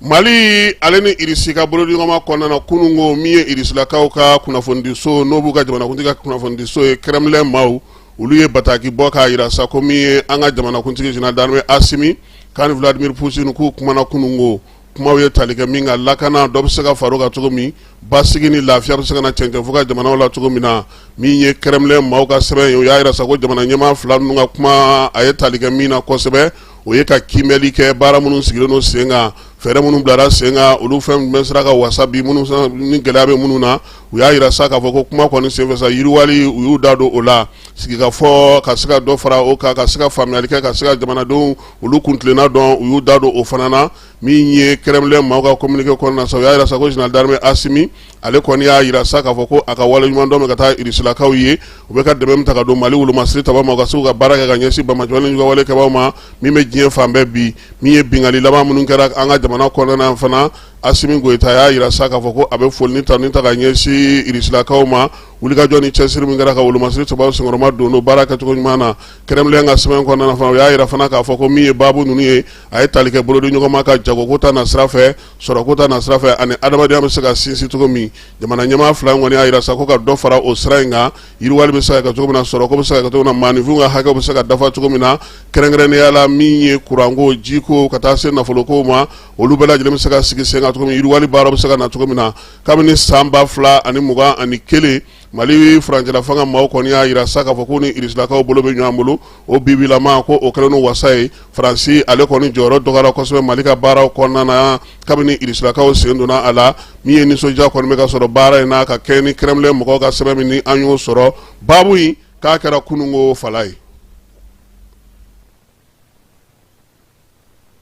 Mali ale ni Irisi ka bolodiɲɔgɔnma kɔnɔna na kununko, min ye Irisilakaw ka kunnafonidiso, n'o b'u ka jamanakuntigi ka kunnafonidiso ye, Kremlin maaw, olu ye bataki bɔ k'a yira sa ko min ye an ka jamanakuntigi général d'armée Asimi k'a ni Vladimir Poutine k'u kumana kununko. Kumaw ye tali kɛ min kan, lakana dɔ bɛ se ka fara o kan cogo min, basigi ni lafiya bɛ se ka na cɛncɛnfuga jamanaw la cogo min na. Min ye Kremlin maaw ka sɛbɛn ye, o y'a yira sa ko jamana ɲɛmaa fila ninnu ka kuma, a ye tali kɛ min na kosɛbɛ, o ye ka kiimɛli kɛ baara minnu sigilen don sen kan, fɛɛrɛ minnu bilara sen kan, olu fɛn bɛ sera ka wasa bi, minnu ni gɛlɛya bɛ minnu na. U y'a yira sa k'a fɔ ko kuma kɔni senfɛ sa, yiriwali, u y'u da don o la, sigikafɔ ka se ka dɔ fara o kan, ka se ka faamuyali kɛ, ka se ka jamanadenw olu kuntilenna dɔn, u y'u da don o fana na. Min ye Kremlin maaw ka communiqué kɔnɔna sa, u y'a yira sa ko général d'armée Asimi ale kɔni y'a yira sa k'a fɔ ko a ka waleɲumandɔn bɛ ka taa Irisilakaw ye, u bɛ ka dɛmɛ min ta ka don Mali wolomasiri taba ma, u ka se k'u ka baara kɛ ka ɲɛsin banbaanciwale ni juguwale kɛbaaw ma min bɛ diɲɛ fan bɛɛ bi. Min ye binkanni laban minnu kɛra an ka jamana kɔnɔna fana, Asimi Goyita y'a yira sa k'a fɔ ko a bɛ foli ni tanuni ta ka ɲɛsin Irisilakaw ma, wulikajɔ ni cɛsiri min kɛra ka wolomasiri tabaw senkɔrɔma don don baara kɛcogo ɲuman na. Kremlin ka sɛbɛn kɔnɔna fana, u y'a yira fana k'a fɔ ko min ye baabu ninnu ye, a ye tali kɛ bolodiɲɔgɔnma ka jagoko ta na sira fɛ, sɔrɔko ta na sira fɛ, ani adamadenya bɛ se ka sinsin cogo min. Jamana ɲɛmaa fila in kɔni y'a yira sa ko ka dɔ fara o sira in kan, yiriwali bɛ se ka kɛ cogo min na, sɔrɔko bɛ se ka kɛ cogo min na, maaninfinw ka hakɛw bɛ se ka dafa cogo min na, kɛrɛnkɛrɛnnenya la min ye kuranko, jiko, ka taa se nafoloko ma, olu bɛɛ lajɛlen bɛ se ka sigi sen kan cogo min, yiriwali baara bɛ se ka na cogo min na. Kabini san 2021, Mali furancɛla fanga maaw kɔni y'a yira sa k'a fɔ ko ni Irisilakaw bolo bɛ ɲɔgɔn bolo, o bibilama ko o kɛlen wasa ye. Faransi ale kɔni jɔyɔrɔ dɔgɔyara kosɛbɛ Mali ka baaraw kɔnɔna na kabini Irisilakaw sen donna a la. Min ye nisɔndiya kɔni bɛ ka sɔrɔ baara in na ka kɛ ni Kremlin mɔgɔw ka sɛbɛn min ni an y'o sɔrɔ, baabu in k'a kɛra kununko fala ye.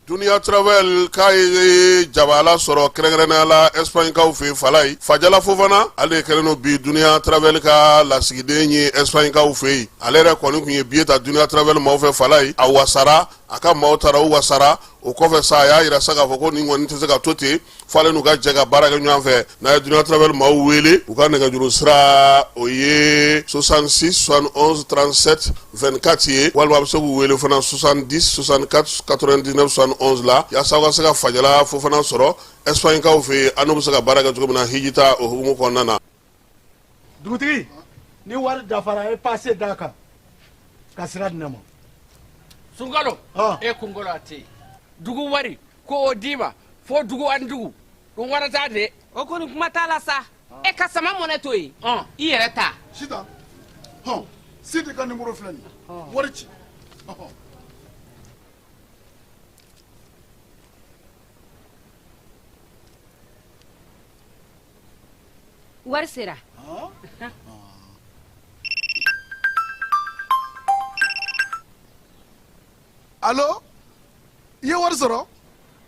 Dunia Travel k'a ye jabala sɔrɔ kɛrɛnkɛrɛnnenya la Espagne-kaw fɛ Falaye. Fajala Fofana, ale kɛlen don bi Dunia Travel ka lasigiden ye Espagne-kaw fɛ yen. Ale yɛrɛ kɔni tun ye billet ta Dunia Travel maaw fɛ Falaye, a wasara. A ka maaw taara u wasara. O kɔfɛ sa, a y'a yira sa k'a fɔ ko nin kɔni tɛ se ka to ten, f'ale n'u ka jɛ ka baara kɛ ɲɔgɔn fɛ. N'a ye Dunia Travel maaw wele, u ka nɛgɛjuru sira o ye 66 71 37 24 ye, walima a bɛ se k'u wele fana 70 64 99 71 la, yaasa aw ka se ka Fajala Fofana sɔrɔ Espagne-kaw fɛ yen, an n'u bɛ se ka baara kɛ cogo min na hijita o hukumu kɔnɔna na. Dugutigi, ni wari dafara, e pase d'a kan ka sira di ne ma. Sunkalo, e kunkolo a tɛ yen. Dugu wari ko o d'i ma fo dugu ani dugu ɗum warata de. O kɔni kuma t'a la sa. E ka sama mɔnɛ to yen, i yɛrɛ ta. Sitan, hɔn, Sidi ka nimoro filɛ nin ye, wari ci. Wari sera. Alo, i ye wari sɔrɔ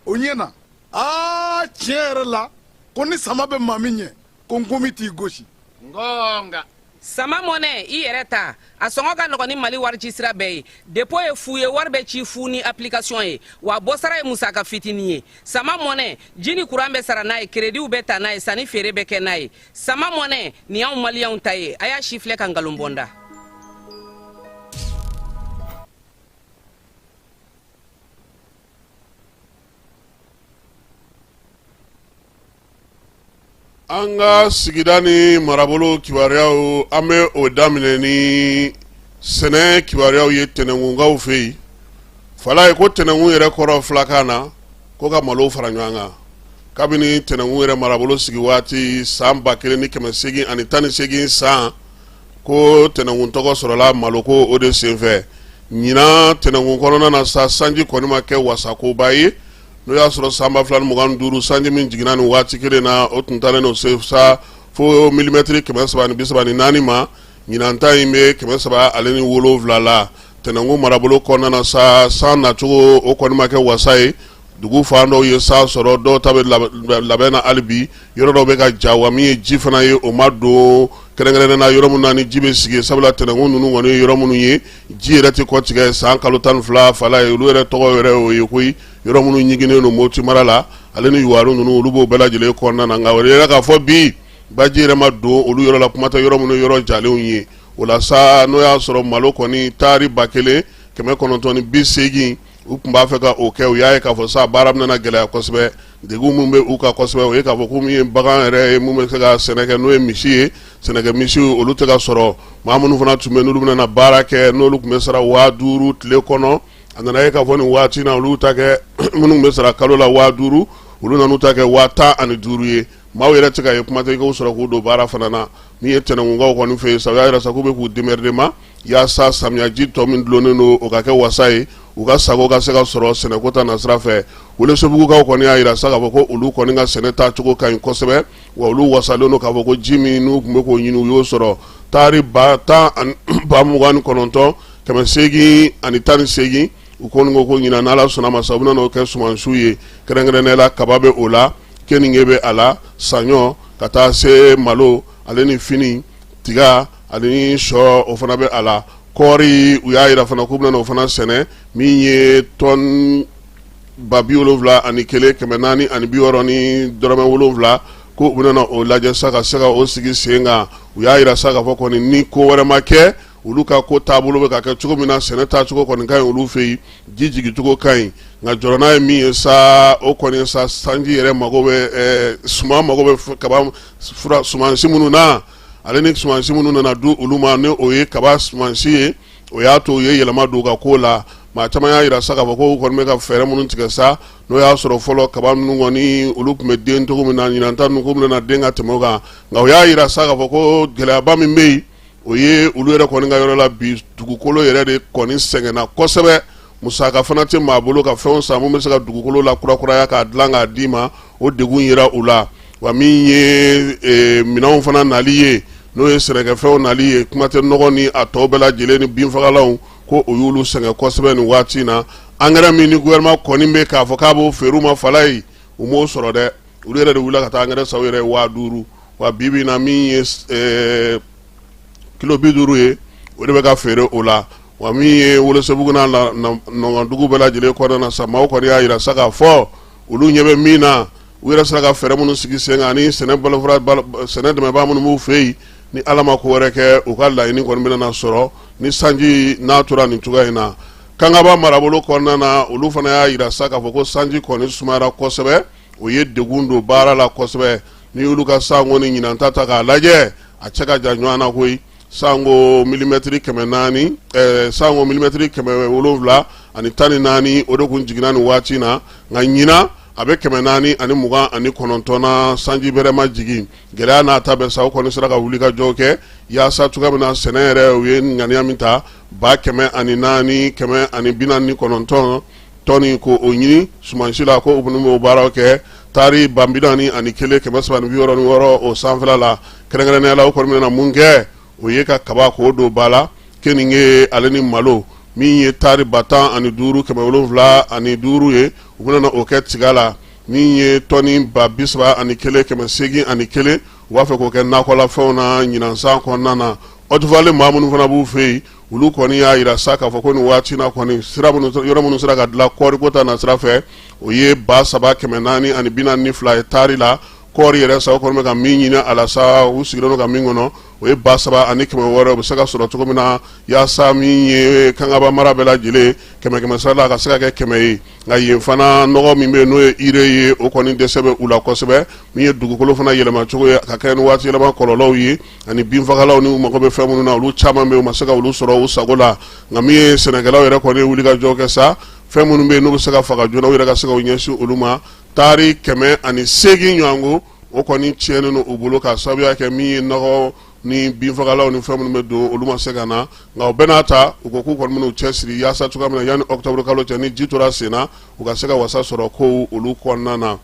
o ɲɛ na. Aa, tiɲɛ yɛrɛ la, ko ni sama bɛ maa min ɲɛ, ko nkomi t'i gosi. Ngonga. Sama mɔnɛ, i yɛrɛ ta, a sɔngɔ ka nɔgɔn ni Mali wari sira bɛɛ ye. Dépôt ye fu ye, wari bɛ ci fu ni application ye, wa bɔsara ye musaka fitinin ye. Sama mɔnɛ, ji ni kuran bɛ sara n'a ye, créditw bɛ ta n'a ye, sanni feere bɛ kɛ n'a ye. Sama mɔnɛ nin y'anw maliyɛnw ta ye. A y'a si filɛ ka nkalon bɔ n da. An ka sigida ni marabolo kibaruyaw, an bɛ o daminɛ ni sɛnɛ kibaruyaw ye Tɛnɛnkunkaw fɛ yen. Falaye ko tɛnɛnkun yɛrɛ kɔrɔ filakan na ko ka malo fara ɲɔgɔn kan. Kabini Tɛnɛnkun yɛrɛ marabolo sigi waati san 1818 san, ko Tɛnɛnkun tɔgɔ sɔrɔla maloko o de senfɛ. Ɲinan Tɛnɛnkun kɔnɔna na sa, sanji kɔni ma kɛ wasakoba ye. N'o y'a sɔrɔ san 2025 sanji min jiginna nin waati kelen na, o tun taalen don se sa fo milimɛtiri 334 ma. Ɲinan ta in bɛ 307 la. Tɛnɛnkun marabolo kɔnɔna na sa, san nacogo o kɔni ma kɛ wasa ye. Dugu fan dɔw ye san sɔrɔ, dɔw ta bɛ labɛn na hali bi, yɔrɔ dɔw bɛ ka ja. Wa min ye ji fana ye, o ma don kɛrɛnkɛrɛnnen na yɔrɔ min na ni ji bɛ sigi, sabula Tɛnɛnkun ninnu kɔni ye yɔrɔ minnu ye, ji yɛrɛ tɛ kɔ tigɛ san kalo 12. Falaye, olu yɛrɛ tɔgɔ yɛrɛ o ye koyi. Yɔrɔ minnu ɲiginnen don Moti mara la, ale ni Yuwaru ninnu, olu b'o bɛɛ lajɛlen kɔnɔna na. Nka o yɛrɛ k'a fɔ bi, baji yɛrɛ ma don olu yɔrɔ la, kuma tɛ yɔrɔ minnu yɔrɔ jalenw ye. O la sa, n'o y'a sɔrɔ malo kɔni taari 1980, u tun b'a fɛ ka o kɛ, u y'a ye k'a fɔ sa baara bɛna gɛlɛya kosɛbɛ. Degun min bɛ u kan kosɛbɛ, o ye k'a fɔ ko min ye bagan yɛrɛ ye, min bɛ se ka sɛnɛ kɛ, n'o ye misi ye, sɛnɛkɛ misiw, olu tɛ ka sɔrɔ. Maa minnu fana tun bɛ, n'olu bɛna na baara kɛ, n'olu tun bɛ sara 5000 tile kɔnɔ, a nana ye k'a fɔ nin waati na, olu ta kɛ minnu bɛ sara kalo la 5000, olu nan'u ta kɛ 15,000 ye. Maaw yɛrɛ tɛ ka ye, kuma tɛ k'u sɔrɔ k'u don baara fana na. Min ye Tɛnɛnkunkaw kɔni fɛ yen sa, u y'a yira sa k'u bɛ k'u démerder ma yaasa samiyaji tɔ min dulonnen don, o ka kɛ wasa ye, u ka sago ka se ka sɔrɔ sɛnɛko ta nasira fɛ. Welesebugukaw kɔni y'a yira sa k'a fɔ ko olu kɔni ka sɛnɛ taacogo ka ɲi kosɛbɛ, wa olu wasalen don k'a fɔ ko ji min n'u tun bɛ k'o ɲini, u y'o sɔrɔ. Taari ba tan ani 29 818, u kɔni ko ko ɲinan, n'Ala sɔnna ma sa, u bɛna n'o kɛ sumansiw ye. Kɛrɛnkɛrɛnnenya la, kaba bɛ o la, keninge bɛ a la, saɲɔ, ka taa se malo ale ni fini, tiga ani sɔ, o fana bɛ a la. Kɔɔri, u y'a yira fana k'u bɛna o fana sɛnɛ, min ye tɔni 71 460 ni dɔrɔmɛ 7, ko u bɛna o lajɛ sa ka se ka o sigi sen kan. U y'a yira sa k'a fɔ kɔni ni ko wɛrɛ ma kɛ, olu ka ko taabolo bɛ ka kɛ cogo min na, sɛnɛ taacogo kɔni ka ɲi olu fɛ yen, ji jigicogo ka ɲi. Nka jɔrɔna ye min ye sa, o kɔni sa, sanji yɛrɛ mago bɛ, suman mago bɛ kaba fura sumansi minnu na, ale ni sumansi minnu nana di olu ma, ni o ye kaba sumansi ye, o y'a to u ye yɛlɛma don u ka ko la. Maa caman y'a yira sa k'a fɔ ko u kɔni bɛ ka fɛɛrɛ minnu tigɛ sa, n'o y'a sɔrɔ fɔlɔ kaba ninnu kɔni olu tun bɛ den cogo min na, ɲinan ta ninnu ko bɛna den ka tɛmɛ o kan. Nka u y'a yira sa k'a fɔ ko gɛlɛyaba min bɛ yen, o ye olu yɛrɛ kɔni ka yɔrɔ la bi, dugukolo yɛrɛ de kɔni sɛgɛnna kosɛbɛ. Musaka fana tɛ maa bolo ka fɛnw san mun bɛ se ka dugukolo la kurakuraya k'a dilan k'a d'i ma, o degun yera u la. Wa min ye minɛnw fana nali ye, n'o ye sɛnɛkɛfɛnw nali ye, kuma tɛ nɔgɔ ni a tɔw bɛɛ lajɛlen ni binfagalanw, ko o y'olu sɛgɛn kosɛbɛ nin waati in na. Angɛrɛ min ni gouvernement kɔni bɛ k'a fɔ k'a b'o feere u ma, Falaye, u m'o sɔrɔ dɛ. Olu yɛrɛ de wulila ka taa angɛrɛ san u yɛrɛ ye 5000. Wa bi bi in na, min ye kilo 50 ye, o de bɛ ka feere o la. Wa min ye Welesebugu n'a nɔngɔndugu bɛɛ lajɛlen kɔnɔna na sa, maaw kɔni y'a jira sa k'a fɔ olu ɲɛ bɛ min na, u yɛrɛ sera ka fɛɛrɛ minnu sigi sen kan ani sɛnɛ balofura sɛnɛ dɛmɛbaa minnu b'u fɛ yen, ni Ala ma ko wɛrɛ kɛ, u ka laɲini kɔni bɛna na sɔrɔ ni sanji n'a tora nin cogoya in na. Kangaba marabolo kɔnɔna na, olu fana y'a jira sa k'a fɔ ko sanji kɔni sumayara kosɛbɛ, o ye degun don baara la kosɛbɛ. N'i y'olu ka sanko ni ɲinan ta ta k'a lajɛ, a cɛ ka jan ɲɔgɔn na koyi. Sanko milimɛtiri 400, sanko milimɛtiri 714, o de tun jiginna nin waati na, nka ɲinan a bɛ 429 na. Sanji bɛrɛ ma jigin. Gɛlɛya n'a ta bɛɛ sa, u kɔni sera ka wuli ka jɔ kɛ yaasa cogoya min na sɛnɛ yɛrɛ, u ye ŋaniya min ta, 104 149 tɔni ko o ɲini sumansi la, ko u b'o baaraw kɛ taari 41 366 o sanfɛla la. Kɛrɛnkɛrɛnnenya la, u kɔni bɛna mun kɛ? O ye ka kaba k'o don ba la, keninge ale ni malo, min ye taari 15 705 ye, u bɛna o kɛ tiga la. Min ye tɔni 31 801, u b'a fɛ k'o kɛ nakɔlafɛnw na ɲinan san kɔnɔna na. Haute-Vallée maa minnu fana b'u fɛ yen, olu kɔni y'a jira sa k'a fɔ ko nin waati na kɔni, sira minnu, yɔrɔ minnu sera ka dilan kɔɔriko ta na sira fɛ, o ye 3442 ye taari la. Kɔɔri yɛrɛ sa, o kɔni bɛ ka min ɲini a la sa, u sigilen don ka min kɔnɔ, o ye 3600. O bɛ se ka sɔrɔ cogo min na, yaasa min ye Kangaba mara bɛɛ lajɛlen kɛmɛ kɛmɛ sara la, a ka se ka kɛ 100 ye. Nka yen fana, nɔgɔ min bɛ yen n'o ye urée ye, o kɔni dɛsɛ bɛ u la kosɛbɛ. Min ye dugukolo fana yɛlɛmacogo ye ka kɛ ni waati yɛlɛma kɔlɔlɔw ye, ani binfagalaw ni u mago bɛ fɛn minnu na, olu caman bɛ yen, u ma se ka olu sɔrɔ u sago la. Nka min ye sɛnɛkɛlaw yɛrɛ kɔni ye wuli ka jɔ kɛ sa, fɛn minnu bɛ yen n'u bɛ se ka faga joona, u yɛrɛ ka se ka u ɲɛsin olu ma. Taari 108 ɲɔgɔnko, o kɔni tiɲɛnen don u bolo, k'a sababuya kɛ min ye nɔgɔ ni binfagalaw ni fɛn minnu bɛ don, olu ma se ka na. Nka o bɛɛ n'a ta, u ko k'u kɔni bɛn'u cɛsiri yaasa cogoya min na, yanni octobre kalo cɛ, ni ji tora sen na, u ka se ka wasa sɔrɔ kow olu kɔnɔna na.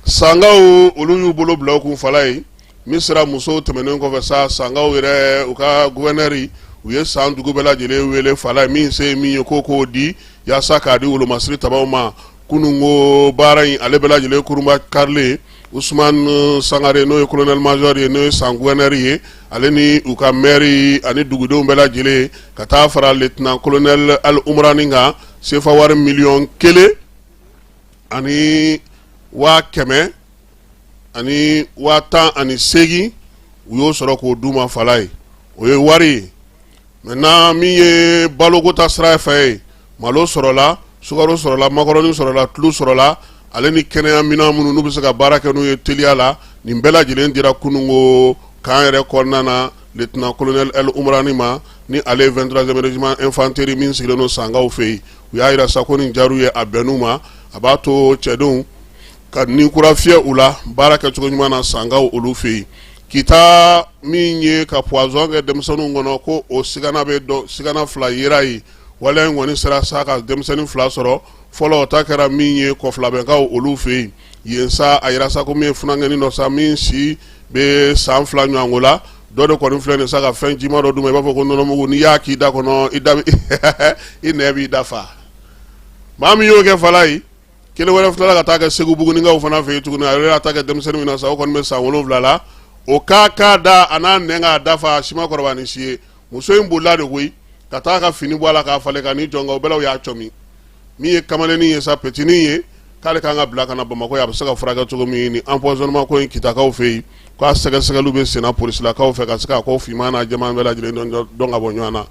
Sankaw, olu y'u bolo bila u kun fala ye min sera musow tɛmɛnen kɔfɛ sa, Sankaw yɛrɛ, u ka guvɛnɛri, u ye san dugu bɛɛ lajɛlen wele fala ye min se min ye ko k'o di yaasa k'a di wolomasiri tabaw ma. Kununko baara in, ale bɛɛ lajɛlen kurunba karilen, Usumani Sangare, n'o ye colonel major ye, n'o ye san guvɛnɛri ye, ale ni u ka mɛri ani dugudenw bɛɛ lajɛlen, ka taa fara lieutenant colonel Al Umurani kan, sefa wari 1 100 000 ani 18,000, u y'o sɔrɔ k'o d'u ma fala ye. O ye wari ye. Maintenant, min ye baloko ta sira fɛ ye, malo sɔrɔla, sukaro sɔrɔla, makɔrɔni sɔrɔla, tulu sɔrɔla, ale ni kɛnɛya minɛn minnu n'u bɛ se ka baara kɛ n'u ye teliya la, nin bɛɛ lajɛlen dira kununko camp yɛrɛ kɔnɔna na lieutenant colonel El Umurani ma, ni ale ye 23e régiment infanterie min sigilen don Sankaw fɛ yen. U y'a jira sa ko nin diyar'u ye, a bɛnn'u ma, a b'a to cɛdenw ka ni kura fiyɛ u la baara kɛcogo ɲuman na Sankaw olu fɛ yen. Kita, min ye ka poison kɛ denmisɛnninw kɔnɔ, ko o sigana bɛ dɔn, sigana fila yera yen. Waleya in kɔni sera sa ka denmisɛnnin fila sɔrɔ fɔlɔ. O ta kɛra min ye Kɔfilabɛnkaw olu fɛ yen. Yen sa, a yira sa ko min ye funankɛnin dɔ sa, min si bɛ san 2 ɲɔgɔnko la, dɔ de kɔni filɛ nin sa ka fɛn jima dɔ d'u ma, i b'a fɔ ko nɔnɔmugu. N'i y'a k'i da kɔnɔ, i da i nɛn b'i da fa. Maa min y'o kɛ fala ye, kelen wɛrɛ tilala ka taa kɛ Segu Bugunikaw fana fɛ yen tuguni. A yɛrɛ y'a ta kɛ denmisɛnnin min na sa, o kɔni bɛ san 7 la. O k'a k'a da a n'a nɛn k'a dafa, a si ma kɔrɔbaya ni si ye. Muso in bolila de koyi ka taa ka fini bɔ a la k'a falen ka n'i jɔ, nka o bɛɛ la u y'a cɔmi. Min ye kamalennin ye sa, petinin ye, k'ale kan ka bila ka na Bamakɔ yan, a bɛ se ka furakɛ cogo min. Ni empoisonnement ko in, Kitakaw fɛ yen, k'a sɛgɛsɛgɛliw bɛ senna polisilakaw fɛ ka se k'a ko finman n'a jɛman bɛɛ lajɛlen dɔn ka bɔ ɲɔgɔn na.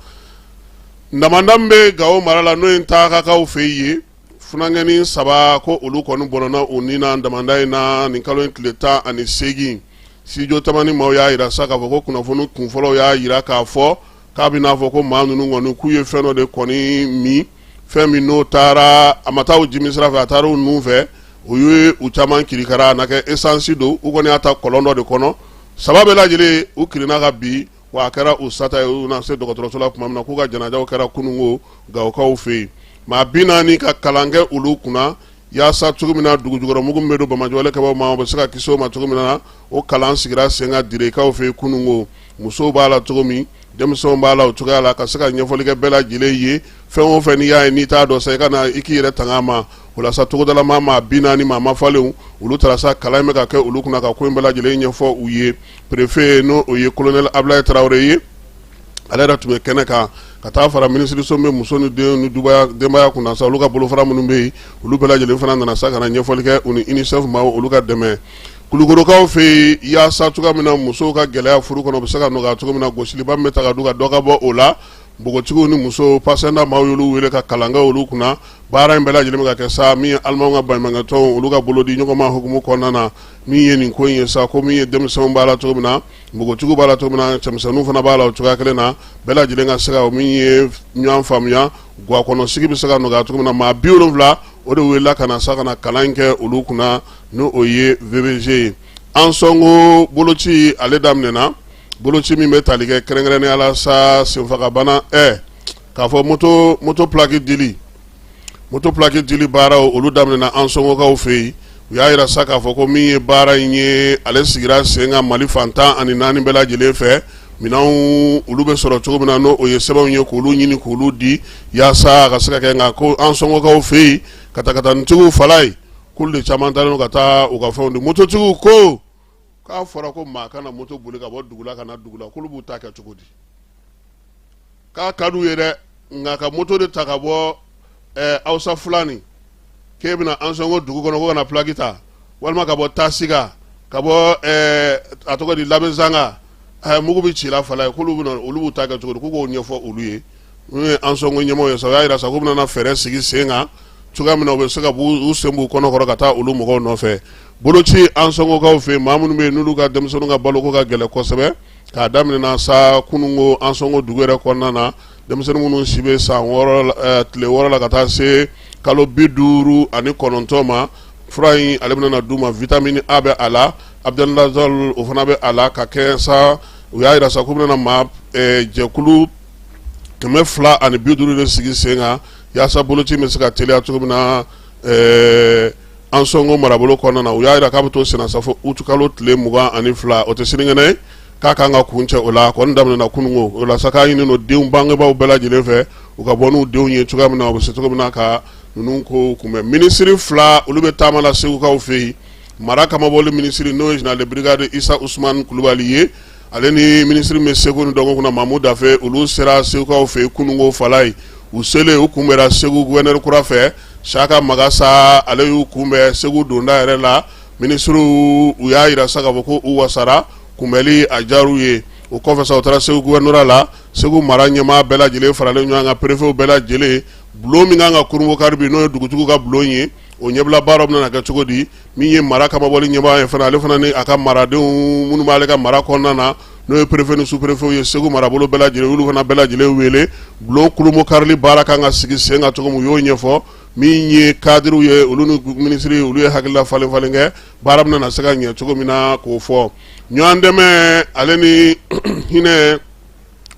Damanda min bɛ Gawo mara la, n'o ye Ntakakaw fɛ yen, funankɛnin saba ko olu kɔni bɔnɛna u ni na damanda in na nin kalo in tile 18. Studio Tamani maaw y'a jira sa k'a fɔ ko kunnafoni kunfɔlɔw y'a jira k'a fɔ k'a bɛ n'a fɔ ko maa ninnu kɔni k'u ye fɛn dɔ de kɔni min, fɛn min n'o taara, a ma taa u jimi sira fɛ, a taara u nun fɛ, o ye u caman kirikara. A na kɛ esansi don. U kɔni y'a ta kɔlɔn dɔ de kɔnɔ. Saba bɛɛ lajɛlen, u kirinna ka bin, wa a kɛra u sata ye u na se dɔgɔtɔrɔso la tuma min na. K'u ka janajaw kɛra kununko Gawokaw fɛ yen. Maa 40 ka kalan kɛ olu kunna yaasa cogo min na dugujukɔrɔmugu min bɛ don banbaanciwale kɛbaaw ma, o bɛ se ka kisi o ma cogo min na, o kalan sigira sen kan Direkaw fɛ yen kununko. Musow b'a la cogo min, denmisɛnw b'a la o cogoya la, ka se ka ɲɛfɔli kɛ bɛɛ lajɛlen ye. Fɛn o fɛn n'i y'a ye n'i t'a dɔn sa, i ka na i k'i yɛrɛ tanga a ma. O la sa, togodalama maa 40 maa mafalenw, olu taara sa, kalan in bɛ ka kɛ olu kunna ka ko in bɛɛ lajɛlen ɲɛfɔ u ye. Préfet, n'o o ye colonel Abulaye Tarawele ye, ale yɛrɛ tun bɛ kɛnɛ kan. Ka ka taa fara minisiriso min bɛ muso ni den ni denbaya kunna sa, olu ka bolofara minnu bɛ yen, olu bɛɛ lajɛlen fana nana sa ka na ɲɛfɔli kɛ u ni UNICEF maaw olu ka dɛmɛ. Kulukorokaw fɛ yen, yaasa cogoya min na musow ka gɛlɛya furu kɔnɔ bɛ se ka nɔgɔya cogo min na, gosiliba min bɛ ta ka d'u kan, dɔ ka bɔ o la. Npogotigiw ni musow, pasɛnda maaw y'olu wele ka kalan kɛ olu kunna. Baara in bɛɛ lajɛlen bɛ ka kɛ sa min ye alimanw ka baɲumankɛtɔnw olu ka bolodi ɲɔgɔnma hukumu kɔnɔna na. Min ye nin ko in ye sa, ko min ye denmisɛnw b'a la cogo min na, npogotigiw b'a la cogo min na, cɛmisɛnninw fana b'a la o cogoya kelen na, bɛɛ lajɛlen ka se ka min ye ɲɔgɔn faamuya, ga kɔnɔ sigi bɛ se ka nɔgɔya cogo min na. Maa 70 o de welela ka na sa ka na kalan kɛ olu kunna, n'o o ye VBG ye. Ansɔngo boloci ale daminɛna, boloci min bɛ tali kɛ kɛrɛnkɛrɛnnenya la sa senfagabana, k'a fɔ moto plaque dili, moto plaque dili baaraw olu daminɛna Ansɔngokaw fɛ yen. U y'a jira sa k'a fɔ ko min ye baara in ye, ale sigira sen kan Mali fan 14 bɛɛ lajɛlen fɛ. Minɛnw olu bɛ sɔrɔ cogo min na, n'o o ye sɛbɛnw ye, k'olu ɲini k'olu di yaasa a ka se ka kɛ. Nka ko Ansɔngokaw fɛ yen, katakatanitigiw fala ye k'olu de caman taalen ka taa u ka fɛnw di. Mototigiw ko k'a fɔra ko maa kana moto boli ka bɔ dugu la ka na dugu la, k'olu b'u ta kɛ cogo di? K'a ka d'u ye dɛ, nka ka moto de ta ka bɔ Hausa Fulani k'e bɛna Ansɔngo dugu kɔnɔ ko ka na plaque ta, walima ka bɔ Tasiga, ka bɔ a tɔgɔ di Labezanga, mugu bɛ ci la fala ye. K'olu bɛna olu b'u ta kɛ cogo di? K'u k'o ɲɛfɔ olu ye. N'u ye Ansɔngo ɲɛmɔgɔ ye sa, u y'a jira sa k'u bɛna fɛɛrɛ sigi sen kan cogoya min na u bɛ se ka u sen b'u kɔnɔ kɔrɔ ka taa olu mɔgɔw nɔfɛ. Boloci Ansɔngokaw fɛ yen, maa minnu bɛ yen n'olu ka denmisɛnninw ka baloko ka gɛlɛn kosɛbɛ, k'a daminɛna sa kununko Ansɔngo dugu yɛrɛ kɔnɔna na, denmisɛnnin minnu si bɛ san 6, tile 6 la ka taa se kalo 59 ma, fura in ale bɛna d'u ma. Vitamine A bɛ a la, albendazole o fana bɛ a la ka kɛ sa. U y'a jira sa k'u bɛna maa jɛkulu 250 de sigi sen kan yaasa boloci bɛ se ka teliya cogo min na Ansɔngo marabolo kɔnɔna na. U y'a jira k'a bɛ to senna sa fo utikalo tile 22, o tɛ sinikɛnɛ ye, k'a kan ka kuncɛ o la. A kɔni daminɛna kununko o la sa, k'a ɲini don denw bangebaaw bɛɛ lajɛlen fɛ u ka bɔ n'u denw ye cogoya min na, u bɛ se cogo min na ka ninnu ko kunbɛn. Minisiri fila olu bɛ taama la Segukaw fɛ yen. Mara kamabɔli minisiri, n'o ye général de brigade Isa Usumani Kulubali ye, ale ni minisiri min bɛ seko ni dɔnko kunna, Mamu Dafe, olu sera Segukaw fɛ yen kununko fala ye. U selen, u kunbɛnra Segu gouverneur kura fɛ, Saka Magasa. Ale y'u kunbɛn Segu donda yɛrɛ la. Minisiriw u y'a jira sa k'a fɔ ko u wasara, kunbɛli a diyar'u ye. O kɔfɛ sa, u taara Segu gouverneur la. Segu mara ɲɛmaa bɛɛ lajɛlen faralen ɲɔgɔn kan, préfetw bɛɛ lajɛlen, bulon min kan ka kurunbonkari bi, n'o ye dugutigiw ka bulon ye, o ɲɛbila baaraw bɛna kɛ cogo di? Min ye mara kamabɔli ɲɛmaa ye fana, ale fana ni a ka maradenw minnu b'ale ka mara kɔnɔna na, n'o ye préfet ni sous-préfet ye, Segu marabolo bɛɛ lajɛlen, olu fana bɛɛ lajɛlen wele. Bulon kurunbonkarili baara kan ka sigi sen kan cogo min, u y'o ɲɛfɔ. Min ye cadrew ye, olu ni minisiri olu ye hakilila falen falen kɛ baara bɛna na se ka ɲɛ cogo min na, k'o fɔ. Ɲɔgɔn dɛmɛ ale ni hinɛ,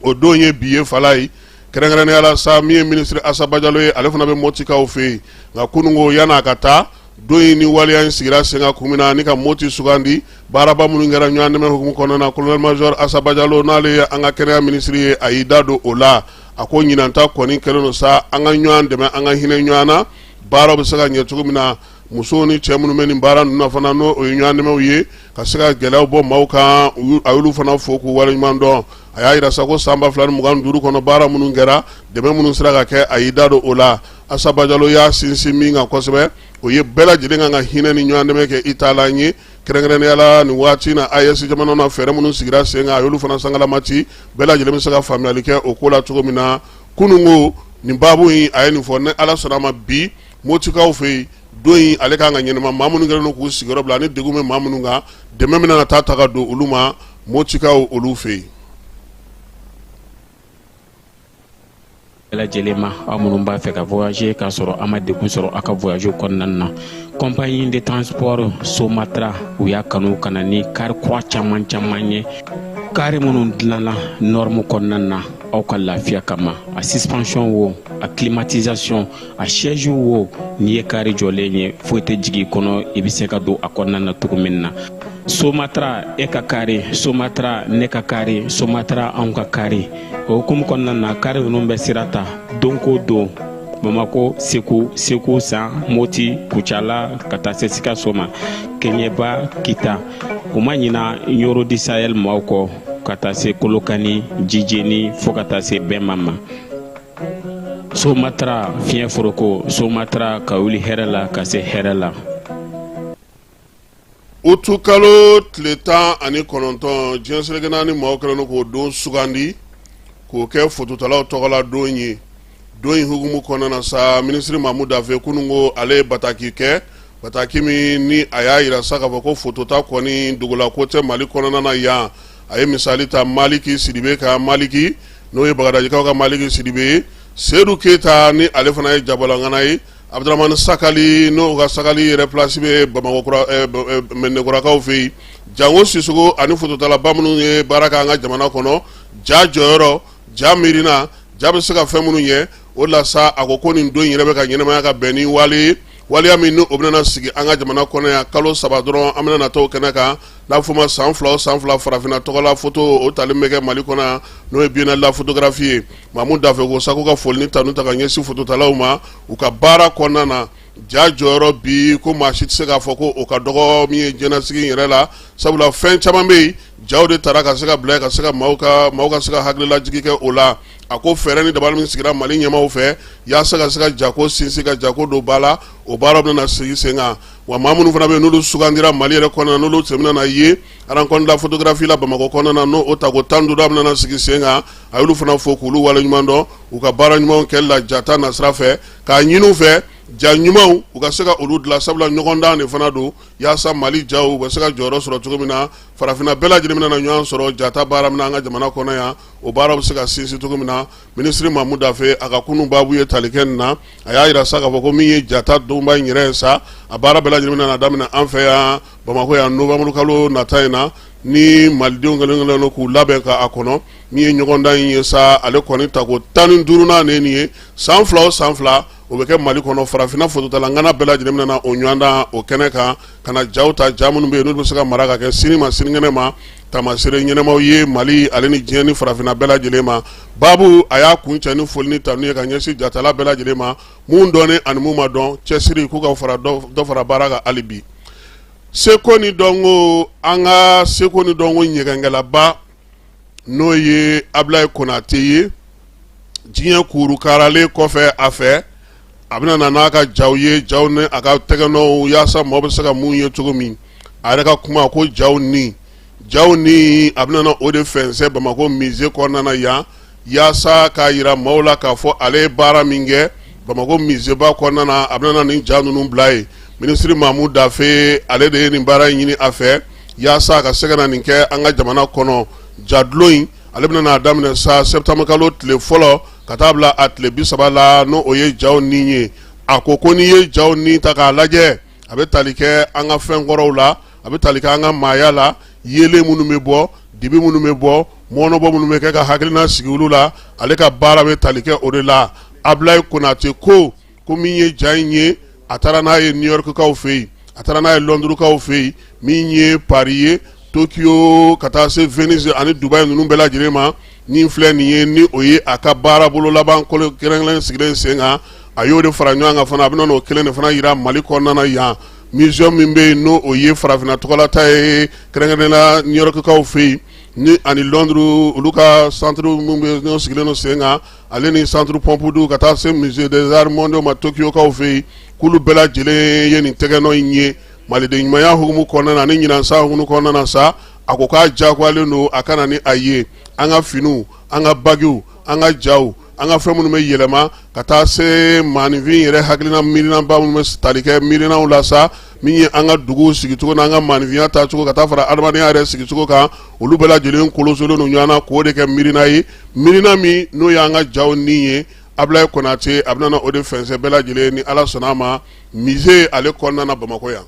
o don ye bi ye fala ye. Kɛrɛnkɛrɛnnenya la sa, min ye minisiri Asa Bajalo ye, ale fana bɛ Motikaw fɛ yen. Nka kununko, yan'a ka taa, don in ni waleya in sigira sen kan kun min na ni ka Moti sugandi, baaraba minnu kɛra ɲɔgɔn dɛmɛ hukumu kɔnɔna na, colonel major Asa Bajalo, n'ale ye an ka kɛnɛya minisiri ye, a y'i da don o la. A ko ɲinan ta kɔni kɛlen don sa, an ka ɲɔgɔn dɛmɛ, an ka hinɛ ɲɔgɔn na, baaraw bɛ se ka ɲɛ cogo min na. Musow ni cɛ minnu bɛ nin baara ninnu na fana, n'o ye ɲɔgɔn dɛmɛw ye ka se ka gɛlɛyaw bɔ maaw kan, a y'olu fana fo k'u waleɲuman dɔn. A y'a jira sa ko san 2025 kɔnɔ, baara minnu kɛra, dɛmɛ minnu sera ka kɛ, a y'i da don o la. Asa Bajalo y'a sinsin min kan kosɛbɛ, o ye bɛɛ lajɛlen kan ka hinɛ ni ɲɔgɔn dɛmɛ kɛ i taalan ye, kɛrɛnkɛrɛnnenya la nin waati na AES jamana na, fɛɛrɛ minnu sigira sen kan, a y'olu fana sangalama ci, bɛɛ lajɛlen bɛ se ka faamuyali kɛ o ko la cogo min na. Kununko nin baabu in, a ye nin fɔ. Ni Ala sɔnna a ma, bi Motikaw fɛ yen, don in ale kan ka ɲɛnama. Maa minnu kɛlen don k'u sigiyɔrɔ bila ani degun bɛ maa minnu kan, dɛmɛ bɛna taa ta ka don olu ma Motikaw olu fɛ yen. Bɛɛ lajɛlen ma, aw minnu b'a fɛ ka voyager k'a sɔrɔ a ma degun sɔrɔ aw ka voyage kɔnɔna na, compagnie de transport Somatra, u y'a kanu ka na ni kari kura caman caman ye, kari minnu dilanna norme kɔnɔna na aw ka lafiya kama. A suspension wo, a climatisation, a siège wo, n'i ye kari jɔlen ye, foyi tɛ jigin i kɔnɔ, i bɛ se ka don a kɔnɔna na cogo min na. Somatra, e ka kari Somatra, ne ka kari Somatra, anw ka kari. O hukumu kɔnɔna na, kari ninnu bɛ sira ta don ko don Bamako, Segu, Segu San, Moti, Kucala, ka taa se Sikaso ma, Kɛɲɛba, Kita. U ma ɲina Ɲoro du Sahel maaw kɔ, ka taa se Kolokani, Jijeni, fo ka taa se Bɛnma ma. Somatra fiɲɛ foroko Somatra ka wuli hɛrɛ la ka se hɛrɛ la. Utukalo tile 19, diɲɛ seleke naani maaw kɛlen don k'o don sugandi k'o kɛ fototalaw tɔgɔla don ye. Don in hukumu kɔnɔna na sa, minisiri Mamu Dafe kunun ko ale ye bataki kɛ, bataki min ni a y'a jira sa k'a fɔ ko fotota kɔni dogola ko tɛ Mali kɔnɔna na yan. A ye misali ta Maliki Sidibe kan, Maliki n'o ye Bagadajikaw ka Maliki Sidibe ye, Sedu Keyita ni ale fana ye jabɔlangana ye, Abudramani Sakali n'o ka Sakali yɛrɛ place bɛ Bamakɔ Mɛdinɛkurakaw fɛ yen, Jango Sisoko ani fototalaba minnu ye baara kɛ an ka jamana kɔnɔ, ja jɔyɔrɔ, ja miirina, ja bɛ se ka fɛn minnu ɲɛ. O la sa, a ko ko nin don in yɛrɛ bɛ ka ɲɛnamaya ka bɛn ni wale ye, waleya min ni o bɛna sigi an ka jamana kɔnɔ yan kalo 3 dɔrɔn an bɛna na t'o kɛnɛ kan, n'a fɔ ma san 2 o san 2 farafinna tɔgɔla foto o tali bɛ kɛ Mali kɔnɔ yan, n'o ye biennale la photographie ye. Mamu Dafe ko sa ko ka foli ni tanu ta ka ɲɛsin fototalaw ma u ka baara kɔnɔna na. Ja jɔyɔrɔ bi ko maa si tɛ se k'a fɔ ko o ka dɔgɔ min ye diɲɛsigi in yɛrɛ la, sabula fɛn caman bɛ yen, jaw de tara ka se ka bila ka se ka maaw ka se ka hakililajigi kɛ o la. A ko fɛɛrɛ ni dabali min sigira Mali ɲɛmaaw fɛ yaasa ka se ka jako sinsin, ka jako don ba la, o baara bɛna sigi sen kan. Wa maa minnu fana bɛ yen n'olu sugandira Mali yɛrɛ kɔnɔna, n'olu sen bɛna ye rencontre la photographie la Bamakɔ kɔnɔna na, n'o tako 15 bɛna sigi sen kan, a y'olu fana fo k'olu waleɲuman dɔn u ka baara ɲumanw kɛli la jata nasira fɛ, k'a ɲini u fɛ ja ɲumanw u ka se ka olu dilan, sabula ɲɔgɔndan de fana don yaasa Mali jaw u bɛ se ka jɔyɔrɔ sɔrɔ cogo min na. Farafinna bɛɛ lajɛlen bɛna na ɲɔgɔn sɔrɔ jata baara min na an ka jamana kɔnɔ yan, o baara bɛ se ka sinsin cogo min na. Minisiri Mamu Dafe a ka kunun baabu ye tali kɛ nin na. A y'a jira sa k'a fɔ ko min ye jata donba in yɛrɛ ye sa, a baara bɛɛ lajɛlen bɛna daminɛ an fɛ yan Bamakɔ yan novembre kalo nata in na, ni malidenw kɛlen don k'u labɛn k'a kɔnɔ. Min ye ɲɔgɔndan in ye sa, ale kɔni tako 15nan de nin ye. San 2 o san 2 o bɛ kɛ Mali kɔnɔ. Farafinna fototala ŋana bɛɛ lajɛlen bɛna na o ɲɔgɔndan o kɛnɛ kan, ka na jaw ta, ja minnu bɛ yen n'olu bɛ se ka mara ka kɛ sini ma sinikɛnɛ ma taamasere ɲɛnamaw ye Mali ale ni diɲɛ ni farafinna bɛɛ lajɛlen ma. Baabu a y'a kuncɛ ni foli ni tanu ye ka ɲɛsin jatala bɛɛ lajɛlen ma, mun dɔnnen ani mun ma dɔn, cɛsiri k'u ka fara dɔ fara baara kan hali bi. Seko ni dɔnko, an ka seko ni dɔnko ɲɛgɛnkɛlaba n'o ye Abilayi Konate ye, diɲɛ kurukaralen kɔfɛ a fɛ, a bɛna na n'a ka jaw ye, jaw ni a ka tɛgɛnɔw, yaasa maaw bɛ se ka mun ye cogo min. A yɛrɛ ka kuma ko jaw ni jaw ni a bɛna na o de fɛnsɛ Bamakɔ musée kɔnɔna na yan, yaasa k'a jira maaw la k'a fɔ ale ye baara min kɛ Bamakɔ musée ba kɔnɔna na. A bɛna na nin ja ninnu bila yen. Minisiri Mamu Dafe ale de ye nin baara in ɲini a fɛ yaasa a ka se ka na nin kɛ an ka jamana kɔnɔ. Jadulon in ale bɛna n'a daminɛ sa septembre kalo tile fɔlɔ ka taa bila a tile 30 la, n'o o ye jaw ni ye. A ko ko n'i ye jaw ni ta k'a lajɛ, a bɛ tali kɛ an ka fɛn kɔrɔw la, a bɛ tali kɛ an ka maaya la, yeelen minnu bɛ bɔ, dibi minnu bɛ bɔ, mɔnɔbɔ minnu bɛ kɛ ka hakilina sigi olu la, ale ka baara bɛ tali kɛ o de la. Abilayi Konate ko ko min ye ja in ye, a taara n'a ye New Yorkkaw fɛ yen, a taara n'a ye Londreskaw fɛ yen, min ye Paris ye, Tokyo, ka taa se Venise ani Dubaï ninnu bɛɛ lajɛlen ma. Nin filɛ nin ye, ni o ye a ka baara bolo laban kolo kɛrɛnkɛrɛn sigilen sen kan, a y'o de fara ɲɔgɔn kan fana. A bɛna n'o kelen de fana jira Mali kɔnɔna na yan, museum min bɛ yen, n'o o ye farafinna tɔgɔlata ye, kɛrɛnkɛrɛnnen la New Yorkkaw fɛ yen ni ani Londres, olu ka centre min bɛ n'o sigilen don sen kan, ale ni centre Pompidou, ka taa se musée des arts mondiaux ma Tokyokaw fɛ yen, k'olu bɛɛ lajɛlen ye nin tɛgɛnɔ in ye. Maliden ɲumanya hukumu kɔnɔna na ni ɲinan san hukumu kɔnɔna na sa, a ko k'a diyagoyalen don a ka na ni a ye. An ka finiw, an ka bagiw, an ka jaw, an ka fɛn minnu bɛ yɛlɛma, ka taa se maaninfin yɛrɛ hakilina miirinaba minnu bɛ tali kɛ miirinaw la sa, min ye an ka duguw sigicogo n'an ka maaninfinya taacogo, ka taa fara adamadenya yɛrɛ sigicogo kan, olu bɛɛ lajɛlen kolosolen don ɲɔgɔn na k'o de kɛ miirina ye, miirina min n'o y'an ka jaw ni ye. Abilayi Konate a bɛna o de fɛnsɛ bɛɛ lajɛlen ni Ala sɔnna a ma musée ale kɔnɔna na Bamakɔ yan.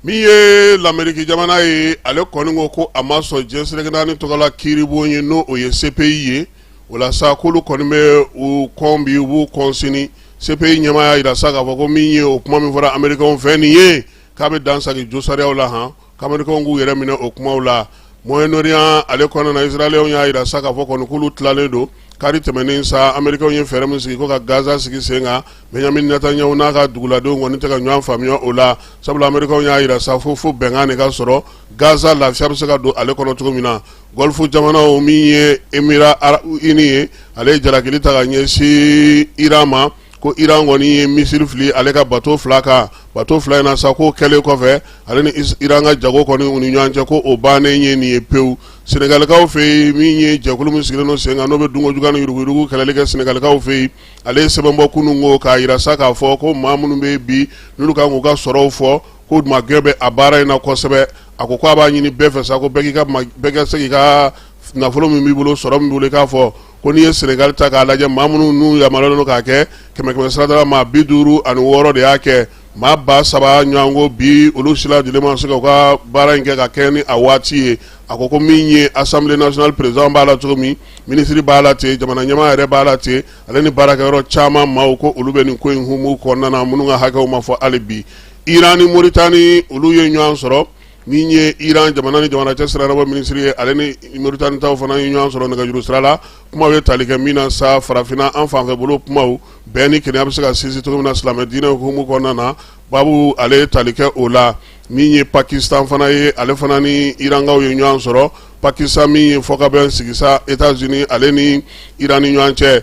Min ye lameriki jamana ye, ale kɔni ko ko a ma sɔn diɲɛ seleke naani tɔgɔla kiiribon ye, n'o o ye CPI ye. O la sa, k'olu kɔni bɛ u kɔn bi, u b'u kɔn sini. CPI ɲɛmaa y'a jira sa k'a fɔ ko min ye o kuma min fɔra amerikɛnw fɛ nin ye, k'a bɛ dan sagi josariyaw la han, k'amerikɛnw k'u yɛrɛ minɛ o kumaw la. Moyen-Orient ale kɔnɔna na, Israéliens y'a jira sa k'a fɔ kɔni k'olu tilalen don. Kari tɛmɛnen sa, Américains ye fɛɛrɛ min sigi ko ka Gaza sigi sen kan, Benjamin Netanyahu n'a ka duguladenw kɔni tɛ ka ɲɔgɔn faamuya o la, sabula Américains y'a jira sa fo bɛnkan de ka sɔrɔ Gaza lafiya bɛ se ka don ale kɔnɔ cogo min na. Golfe jamanaw, min ye Émirats arabes unis ye, ale ye jalakili ta ka ɲɛsin Iran ma ko Iran kɔni ye missile fili ale ka bateau fila kan. Bateau fila in na sa, k'o kɛlen kɔfɛ, ale ni Iran ka jago kɔni u ni ɲɔgɔn cɛ, ko o bannen ye nin ye pewu. Senegalikaw fɛ yen, min ye jɛkulu min sigilen don sen kan, n'o bɛ dunko juguya ni yuruguyurugu kɛlɛli kɛ Senegalikaw fɛ yen, ale ye sɛbɛn bɔ kunun ko k'a jira sa k'a fɔ ko maa minnu bɛ bi n'olu kan k'u ka sɔrɔw fɔ, ko magɛn bɛ a baara in na kosɛbɛ. A ko a b'a ɲini bɛɛ fɛ sa ko bɛɛ ka se k'i ka nafolo min b'i bolo, sɔrɔ min b'i bolo, i k'a fɔ. Ko n'i ye Senegal ta k'a lajɛ, maa minnu n'u yamaruyalen don k'a kɛ, kɛmɛ kɛmɛ sarada la, maa 56 de y'a kɛ. Maa 3000 ɲɔgɔnko bi, olu si lajɛlen ma se ka u ka baara in kɛ ka kɛ ni a waati ye. A ko ko min ye Assemblée nationale président b'a la cogo min, minisiri b'a la ten, jamana ɲɛmaa yɛrɛ b'a la ten, ale ni baarakɛyɔrɔ caman maaw, ko olu bɛ nin ko in hukumu kɔnɔna na, minnu ka hakɛw ma fɔ hali bi. Iran ni Mauritanie, olu ye ɲɔgɔn sɔrɔ. Min ye Iran jamana ni jamana cɛ sira minisiri ye, ale ni Mauritanie taw fana ye ɲɔgɔn sɔrɔ nɛgɛjuru sira la. Kumaw ye tali kɛ min na sa, farafinna an fanfɛ bolo kumaw, bɛn ni kelenya bɛ se ka sinsin cogo min na silamɛ diinɛ hukumu kɔnɔna na, baabu ale ye tali kɛ o la. Min ye Pakistan fana ye, ale fana ni Irankaw ye ɲɔgɔn sɔrɔ. Pakistan min ye fɔkabɛn sigi sa États-Unis ale ni Iran ni ɲɔgɔn cɛ,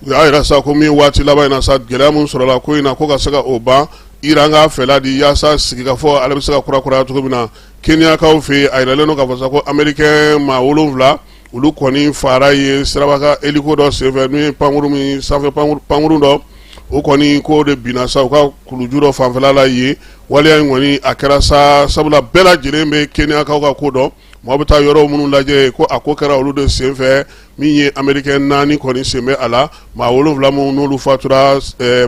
u y'a jira sa ko min waati laban in na sa, gɛlɛya min sɔrɔla ko in na, ko ka se ka o ban, Iran k'a fɛla di yaasa sigikafɔ ale bɛ se ka kurakuraya cogo min na. Kenyakaw fɛ yen, a yiralen don k'a fɔ sa ko Américain maa 7, olu kɔni faara ye siraba kan hélico dɔ senfɛ, n'o ye pankurun min sanfɛ pankurun dɔ, o kɔni k'o de binna sa u ka kuluju dɔ fanfɛla la yen. Waleya in kɔni a kɛra sa, sabula bɛɛ lajɛlen bɛ Kenyakaw ka ko dɔn, maaw bɛ taa yɔrɔ minnu lajɛ, ko a ko kɛra olu de senfɛ. Min ye Américain 4 kɔni sen bɛ a la, maa 7 minnu n'olu fatura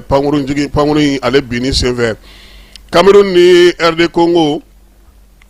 pankurun jigin pankurun in ale binni senfɛ. Cameroun ni RD Congo,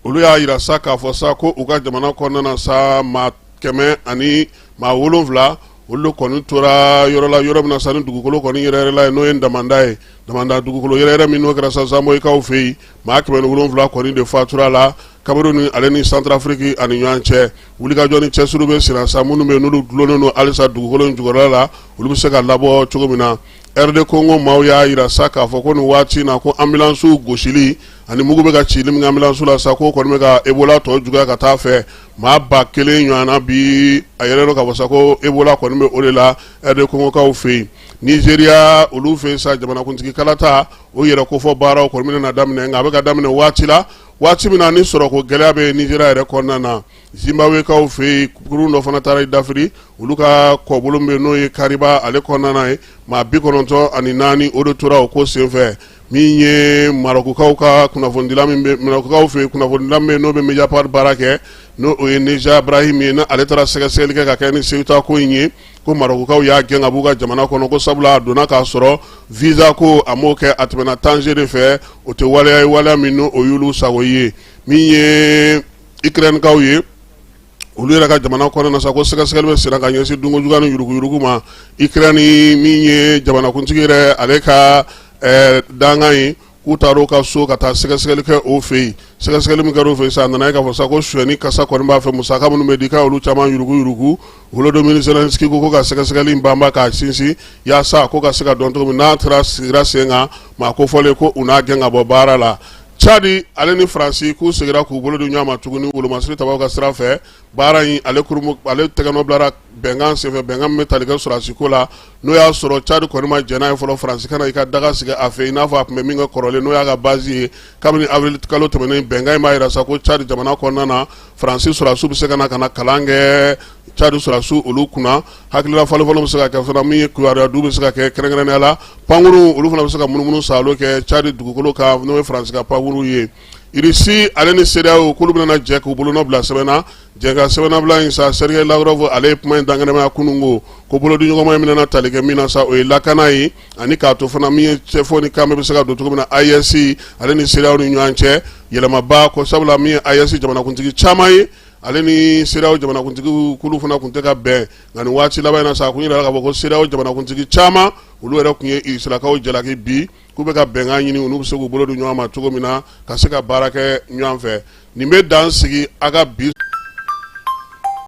olu y'a jira sa k'a fɔ sa ko u ka jamana kɔnɔna na sa, maa 107, olu kɔni tora yɔrɔ la, yɔrɔ min na sa ni dugukolo kɔni yɛrɛyɛrɛla ye, n'o ye damanda ye. Damanda dugukolo yɛrɛyɛrɛ min n'o kɛra sa Zanboyikaw fɛ yen, maa 107 kɔni de fatura la Cameroun ale ni Centrafrique ani ɲɔgɔn cɛ. Wulikajɔ ni cɛsiri bɛ senna sa, minnu bɛ n'olu dulonnen don halisa dugukolo in jukɔrɔla la, olu bɛ se ka labɔ cogo min na. RD Congo maaw y'a jira sa k'a fɔ ko nin waati in na, ko ambulansiw gosili ani mugu bɛ ka cili min kɛ ambulansiw la sa, k'o kɔni bɛ ka Ebola tɔ juguya ka taa fɛ. Maa 1000 ɲɔgɔn na bi, a yɛrɛ don k'a fɔ sa ko Ebola kɔni bɛ o de la RD Congokaw fɛ yen. Nigeria, olu fɛ yen sa, jamanakuntigi kalata o yɛrɛ kofɔ baaraw kɔni bɛna daminɛ, nka a bɛ ka daminɛ waati la, waati min na ni sɔrɔko gɛlɛya bɛ Nigeria yɛrɛ kɔnɔna na. Zimbabwekaw fɛ yen, kurun dɔ fana taara i dafiri olu ka kɔbolo min bɛ n'o ye Kariba ale kɔnɔna na ye, maa 94, o de tora o ko senfɛ. Min ye Marɔkukaw ka kunnafonidila min bɛ Marɔkukaw fɛ yen, kunnafonidila min bɛ n'o bɛ Mediapart baara kɛ, n'o o ye Nezha Brahim ye, n'ale taara sɛgɛsɛgɛli kɛ ka kɛ ni Ceuta ko in ye, ko Marɔkukaw y'a gɛn ka b'u ka jamana kɔnɔ, ko sabula a donna k'a sɔrɔ visa ko a m'o kɛ, a tɛmɛna Tanger de fɛ. O tɛ waleya ye, waleya min n'o y'olu sago ye. Min ye Ukrainekaw ye, olu yɛrɛ ka jamana kɔnɔna na sa, ko sɛgɛsɛgɛli bɛ senna ka ɲɛsin dunko juguya ni yuruguyurugu ma Ukraine. Min ye jamanakuntigi yɛrɛ ale ka dankan ye, k'u taara o ka so ka taa sɛgɛsɛgɛli kɛ o fɛ yen. Sɛgɛsɛgɛli min kɛra o fɛ yen sa, a nana ye k'a fɔ sa ko sonyɛni kasa kɔni b'a fɛ, musaka minnu bɛ di k'a olu caman yuruguyurugu. Volodymyr Zelensky ko ka sɛgɛsɛgɛli in banba k'a sinsin yaasa ko ka se ka dɔn cogo min n'a taara sigira sen kan, maa kofɔlen ko u n'a gɛn ka bɔ baara la. Tchad ale ni Faransi k'u seginna k'u bolo di ɲɔgɔn ma tuguni wolomasiri tabaw ka sira fɛ. Baara in ale ale tɛgɛnɔ bilara bɛnkan senfɛ, bɛnkan min bɛ tali kɛ sɔrɔdasi ko la, n'o y'a sɔrɔ Tchad kɔni ma jɛn n'a ye fɔlɔ Faransi ka na i ka daga sigi a fɛ, i n'a fɔ a tun bɛ min kɛ kɔrɔlen, n'o y'a ka base ye kabini avril kalo tɛmɛnen. Bɛnkan in b'a jira sa ko Tchad jamana kɔnɔna na, Faransi sɔrɔdasiw bɛ se ka na ka na kalan kɛ Tchad sɔrɔdasiw olu kunna. Hakilila falenfalenw bɛ se ka kɛ fana, min ye kibaruya du bɛ se ka kɛ, kɛrɛnkɛrɛnnenya la pankurun, olu fana bɛ se ka munumunu saalo kɛ Tchad dugukolo kan, n'o ye Faransi ka pankurun ye. Irisi ale ni CEDEAO k'olu bɛna jɛ k'u bolonɔ bila sɛbɛn na. Jɛnkan sɛbɛnnabila in sa, Sergei Lavrov ale ye kuma in dankɛnɛmaya kunun ko bolodiɲɔgɔnma in bɛna tali kɛ min na sa, o ye lakana ye, ani k'a to fana min ye cɛfɔ ni kanbɛn bɛ se ka don cogo min na AES ale ni CEDEAO ni ɲɔgɔn cɛ. Yɛlɛmaba ko sabula min ye AES jamanakuntigi caman ye, ale ni CEDEAO jamanakuntigi k'olu fana tun tɛ ka bɛn, nka nin waati laban in na sa, a kun yirala k'a fɔ ko CEDEAO jamanakuntigi caman, olu yɛrɛ tun ye Irisilakaw jalaki bi k'u bɛ ka bɛnkan ɲini, olu bɛ se k'u bolo di ɲɔgɔn ma cogo min na ka se ka baara kɛ ɲɔgɔn fɛ. Nin bɛ dan sigi a ka bi